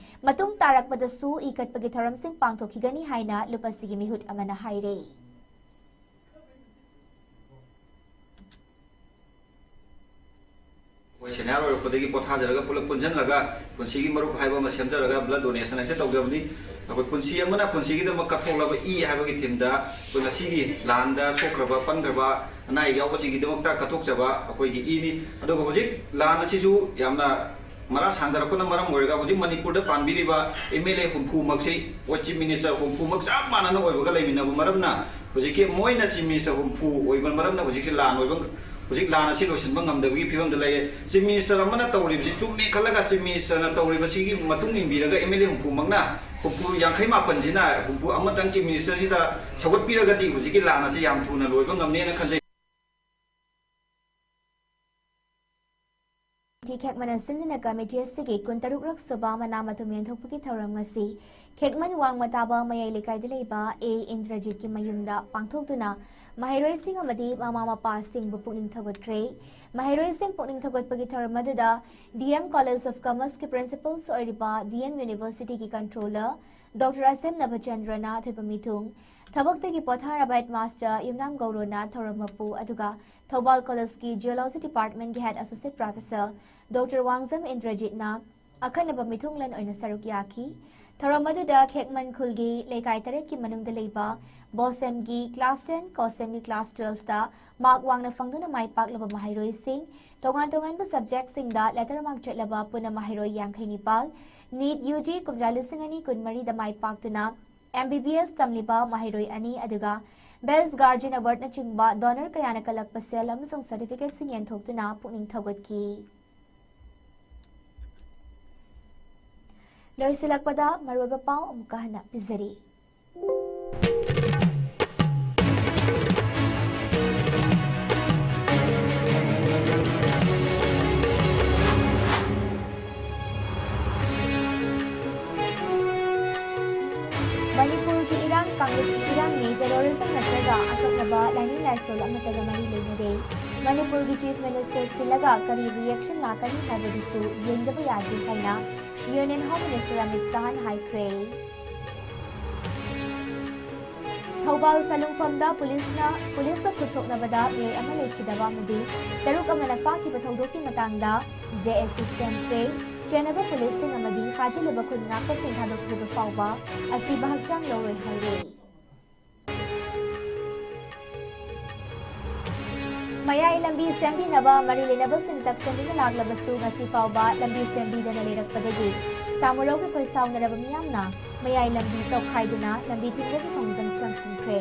ꯃꯇꯨꯡ ꯇꯥꯔꯛꯄꯗꯁꯨ ꯏ ꯀꯠꯄꯒꯤ ꯊꯧꯔꯝꯁꯤꯡ ꯄꯥꯡꯊꯣꯛꯈꯤꯒꯅꯤ ꯍꯥꯏꯅ ꯂꯨꯞ ꯑꯁꯤꯒꯤ ꯃꯤꯍꯨꯠ ꯑꯃꯅ ꯍꯥꯏꯔꯦ꯫ ꯁꯦꯅꯤꯌꯔ ꯑꯣꯏꯔꯛꯄꯗꯒꯤ ꯄꯣꯊꯥꯖꯔꯒ ꯄꯨꯂꯞ ꯄꯨꯟꯁꯤꯜꯂꯒ ꯄꯨꯟꯁꯤꯒꯤ ꯃꯔꯨꯞ ꯍꯥꯏꯕ ꯑꯃ ꯁꯦꯝꯖꯔꯒ ꯕ꯭ꯂꯗ ꯗꯣꯅꯦꯁꯟ ꯑꯁꯤ ꯇꯧꯖꯕꯅꯤ꯫ ꯑꯩꯈꯣꯏ ꯄꯨꯟꯁꯤ ꯑꯃꯅ ꯄꯨꯟꯁꯤꯒꯤꯗꯃꯛ ꯀꯠꯊꯣꯛꯂꯕ ꯏ ꯍꯥꯏꯕꯒꯤ ꯊꯤꯝꯗ ꯑꯩꯈꯣꯏ ꯉꯁꯤꯒꯤ ꯂꯥꯟꯗ ꯁꯣꯛꯈ꯭ꯔꯕ ꯄꯟꯈ꯭ꯔꯕ ꯑꯅꯥ ꯑꯌꯦꯛ ꯌꯥꯎꯕꯁꯤꯡꯒꯤꯗꯃꯛꯇ ꯀꯠꯊꯣꯛꯆꯕ ꯑꯩꯈꯣꯏꯒꯤ ꯏꯅꯤ꯫ ꯑꯗꯨꯒ ꯍꯧꯖꯤꯛ ꯂꯥꯟ ꯑꯁꯤꯁꯨ ꯌꯥꯝꯅ ꯃꯔꯥ ꯁꯥꯡꯊꯔꯛꯄꯅ ꯃꯔꯝ ꯑꯣꯏꯔꯒ ꯍꯧꯖꯤꯛ ꯃꯅꯤꯄꯨꯔꯗ ꯄꯥꯟꯕꯤꯔꯤꯕ ꯑꯦꯝ ꯑꯦꯜ ꯑꯦ ꯍꯨꯝꯐꯨꯃꯛꯁꯤ ꯑꯩꯈꯣꯏ ꯆꯤꯐ ꯃꯤꯅꯤꯁꯇꯔ ꯍꯨꯝꯐꯨꯃꯛ ꯆꯞ ꯃꯥꯟꯅꯅ ꯑꯣꯏꯕꯒ ꯂꯩꯃꯤꯟꯅꯕ ꯃꯔꯝꯅ ꯍꯧꯖꯤꯛꯀꯤ ꯃꯣꯏꯅ ꯆꯤꯐ ꯃꯤꯅꯤꯁꯇꯔ ꯍꯨꯝꯐꯨ ꯑꯣꯏꯕ ꯃꯔꯝꯅ ꯍꯧꯖꯤꯛꯁꯦ ꯂꯥꯟ ꯑꯣꯏꯕ ꯍꯧꯖꯤꯛ ꯂꯥꯟ ꯑꯁꯤ ꯂꯣꯏꯁꯤꯟꯕ ꯉꯝꯗꯕꯒꯤ ꯐꯤꯕꯝꯗ ꯂꯩꯔꯦ꯫ ꯆꯤꯐ ꯃꯤꯅꯤꯁꯇꯔ ꯑꯃꯅ ꯇꯧꯔꯤꯕꯁꯤ ꯆꯨꯝꯃꯦ ꯈꯜꯂꯒ ꯆꯤꯐ ꯃꯤꯅꯤꯁꯇꯔꯅ ꯇꯧꯔꯤꯕꯁꯤꯒꯤ ꯃꯇꯨꯡ ꯏꯟꯕꯤꯔꯒ ꯑꯦꯝ ꯑꯦꯜ ꯑꯦ ꯍꯨꯝꯐꯨꯃꯛꯅ ꯍꯨꯝꯐꯨ ꯌꯥꯡꯈꯩ ꯃꯥꯄꯟꯁꯤꯅ ꯍꯨꯝꯐꯨ ꯑꯃꯇꯪ ꯆꯤꯐ ꯃꯤꯅꯤꯁꯇꯔꯁꯤꯗ ꯁꯧꯒꯠꯄꯤꯔꯒꯗꯤ ꯍꯧꯖꯤꯛꯀꯤ ꯂꯥꯟ ꯑꯁꯤ ꯌꯥꯝ ꯊꯨꯅ ꯂꯣꯏꯕ ꯉꯝꯅꯦꯅ ꯈꯟꯖꯩ꯫ ꯇꯤ ꯈꯦꯛꯃꯟ ꯁꯤꯟꯗꯨꯅ ꯀꯃꯤꯇꯤ ꯑꯁꯤꯒꯤ ꯀꯨꯟꯇꯔꯨꯛꯔꯛ ꯁꯨꯕ ꯃꯅꯥ ꯃꯊꯨꯝ ꯌꯦꯟꯊꯣꯛꯄꯒꯤ ꯊꯧꯔꯝ ꯉꯁꯤ ꯈꯦꯛꯃꯟ ꯋꯥꯡꯃ ꯇꯥꯕ ꯃꯌꯥꯏ ꯂꯩꯀꯥꯏꯗ ꯂꯩꯕ ꯑꯦ ꯏꯟꯗ꯭ꯔꯖꯤꯠꯀꯤ ꯃꯌꯨꯝꯗ ꯄꯥꯡꯊꯣꯛꯇꯨꯅ ꯃꯍꯩꯔꯣꯏꯁꯤꯡ ꯑꯃꯗꯤ ꯃꯃꯥ ꯃꯄꯥꯁꯤꯡꯕꯨ ꯄꯨꯛꯅꯤꯡ ꯊꯧꯒꯠꯈ꯭ꯔꯦ꯫ ꯃꯍꯩꯔꯣꯏꯁꯤꯡ ꯄꯨꯛꯅꯤꯡ ꯊꯧꯒꯠꯄꯒꯤ ꯊꯧꯔꯝ ꯑꯗꯨꯗ ꯗꯤ ꯑꯦꯝ ꯀꯣꯂꯦꯖ ꯑꯣꯐ ꯀꯃꯔꯁꯀꯤ ꯄ꯭ꯔꯤꯟꯁꯤꯄꯜꯁ ꯑꯣꯏꯔꯤꯕ ꯗꯤ ꯑꯦꯝ ꯌꯨꯅꯤꯚꯔꯁꯤꯇꯤꯒꯤ ꯀꯟꯇ꯭ꯔꯣꯂꯔ ꯗꯣꯛꯇꯔ ꯑꯁꯦꯝꯅꯕ ꯆꯟꯗ꯭ꯔꯅ ꯑꯊꯣꯏꯕ ꯃꯤꯊꯨꯡ, ꯊꯕꯛꯇꯒꯤ ꯄꯣꯊꯥꯔꯕ ꯍꯦꯗꯃꯥꯁꯇꯔ ꯌꯨꯝꯅꯥꯝ ꯒꯧꯔꯣꯅ ꯊꯧꯔꯝ ꯃꯄꯨ, ꯑꯗꯨꯒ ꯊꯧꯕꯥꯜ ꯀꯣꯂꯦꯖꯀꯤ ꯖꯤꯑꯣꯂꯣꯖꯤ ꯗꯤꯄꯥꯔꯠꯃꯦꯟꯒꯤ ꯍꯦꯗ ꯑꯦꯁꯣꯁꯤꯌꯦꯠ ꯄ꯭ꯔꯣꯐꯦꯁꯔ ꯗꯣꯛꯇꯔ ꯋꯥꯡꯖꯝ ꯏꯟꯗ꯭ꯔꯖꯤꯠꯅ ꯑꯈꯟꯅꯕ ꯃꯤꯊꯨꯡꯂꯦꯟ ꯑꯣꯏꯅ ꯁꯔꯨꯛ ꯌꯥꯈꯤ꯫ ꯊꯧꯔꯝ ꯑꯗꯨꯗ ꯈꯦꯛꯃꯟ ꯈꯨꯜꯒꯤ ꯂꯩꯀꯥꯏ ꯇꯔꯦꯠꯀꯤ ꯃꯅꯨꯡꯗ ꯂꯩꯕ ꯕꯣꯁꯦꯝꯒꯤ class ten, ꯀꯣꯁꯦꯝꯒꯤ class twelve ꯇ ꯃꯥꯔꯛ ꯋꯥꯡꯅ ꯐꯪꯗꯨꯅ ꯃꯥꯏ ꯄꯥꯛꯂꯕ ꯃꯍꯩꯔꯣꯏꯁꯤꯡ, ꯇꯣꯉꯥꯟ ꯇꯣꯉꯥꯟꯕ subject ꯁꯤꯡꯗ letter mark ꯆꯠꯂꯕ ꯄꯨꯟꯅ ꯃꯍꯩꯔꯣꯏ ꯌꯥꯡꯈꯩ ꯅꯤꯄꯥꯜ, ꯅꯤꯠ ꯌꯨ ꯖꯤ ꯀꯨꯝꯖꯥ ꯂꯤꯁꯤꯡ ꯑꯅꯤ ꯀꯨꯟꯃꯔꯤꯗ ꯃꯥꯏ ꯄꯥꯛꯇꯨꯅ ꯑꯦꯝ ꯕꯤ ꯕꯤ ꯑꯦꯁ ꯇꯝꯂꯤꯕ ꯃꯍꯩꯔꯣꯏ ꯑꯅꯤ, ꯑꯗꯨꯒ Best Guardian Award ꯅꯆꯤꯡꯕ donor ꯀꯌꯥꯅ ꯀꯜꯂꯛꯄ ꯁꯦꯜ ꯑꯃꯁꯨꯡ certificate ꯁꯤꯡ ꯌꯦꯟꯊꯣꯛꯇꯨꯅ ꯄꯨꯛꯅꯤꯡ ꯊꯧꯒꯠꯈꯤ꯫ ꯂꯣꯏꯁꯤꯜꯂꯛꯄꯗ ꯃꯔꯨꯑꯣꯏꯕ ꯄꯥꯎ ꯑꯃꯨꯛꯀ ꯍꯟꯅ ꯄꯤꯖꯔꯤ꯫ ꯃꯅꯤꯄꯨꯔꯒꯤ ꯏꯔꯥꯡ, ꯀꯥꯡꯂꯨꯞꯀꯤ ꯏꯔꯥꯡꯅꯤ, terrorism ꯅꯠꯇ꯭ꯔꯒ ꯑꯀꯛꯅꯕ ꯂꯥꯏꯅꯤꯡ ꯂꯥꯏꯁꯣꯜ ꯑꯃꯠꯇꯒ ꯃꯔꯤ ꯂꯩꯅꯗꯦ꯫ ꯃꯅꯤꯄꯨꯔꯒꯤ Chief Minister ꯁꯤꯜꯂꯒ ꯀꯔꯤ reaction ꯂꯥꯛꯀꯅꯤ ꯍꯥꯏꯕꯗꯨꯁꯨ ꯌꯦꯡꯗꯕ ꯌꯥꯗꯦ ꯍꯥꯏꯅ Union Home Minister ꯑꯃꯤꯠ ꯁꯥꯍꯅ ꯍꯥꯏꯈ꯭ꯔꯦ꯫ ꯊꯧꯕꯥꯜ ꯁꯂꯨꯡꯐꯝꯗ ꯄꯨꯂꯤꯁꯅ, ꯄꯨꯂꯤꯁꯀ ꯈꯨꯠ ꯊꯣꯛꯅꯕꯗ ꯃꯤꯑꯣꯏ ꯑꯃ ꯂꯩꯈꯤꯗꯕ ꯑꯃꯗꯤ ꯇꯔꯨꯛ ꯑꯃꯅ ꯐꯥꯈꯤꯕ ꯊꯧꯗꯣꯛꯀꯤ ꯃꯇꯥꯡꯗ J S C ꯁꯦꯝꯈ꯭ꯔꯦ꯫ ꯆꯦꯟꯅꯕ ꯄꯨꯂꯤꯁꯁꯤꯡ ꯑꯃꯗꯤ ꯐꯥꯖꯤꯜꯂꯤꯕ ꯈꯨꯟ ꯉꯥꯛꯄꯁꯤꯡ ꯊꯥꯗꯣꯛꯇ꯭ꯔꯤꯕ ꯐꯥꯎꯕ ꯑꯁꯤꯕ ꯍꯛꯆꯥꯡ ꯂꯧꯔꯣꯏ ꯍꯥꯏꯔꯦ꯫ ꯃꯌꯥꯏ ꯂꯝꯕꯤ ꯁꯦꯝꯕꯤꯅꯕ ꯃꯔꯤ ꯂꯩꯅꯕꯁꯤꯡ ꯇꯛꯁꯤꯟꯗꯨꯅ ꯂꯥꯛꯂꯕꯁꯨ ꯉꯁꯤ ꯐꯥꯎꯕ ꯂꯝꯕꯤ ꯁꯦꯝꯕꯤꯗꯅ ꯂꯩꯔꯛꯄꯗꯒꯤ ꯁꯥꯃꯨꯔꯧꯒꯤ ꯈꯣꯏ ꯁꯥꯎꯅꯔꯕ ꯃꯤꯌꯥꯝꯅ ꯃꯌꯥꯏ ꯂꯝꯕꯤ ꯇꯧꯈꯥꯏꯗꯨꯅ ꯂꯝꯕꯤ ꯊꯤꯡꯕꯒꯤ ꯈꯣꯡꯖꯪ ꯆꯪꯁꯤꯟꯈ꯭ꯔꯦ꯫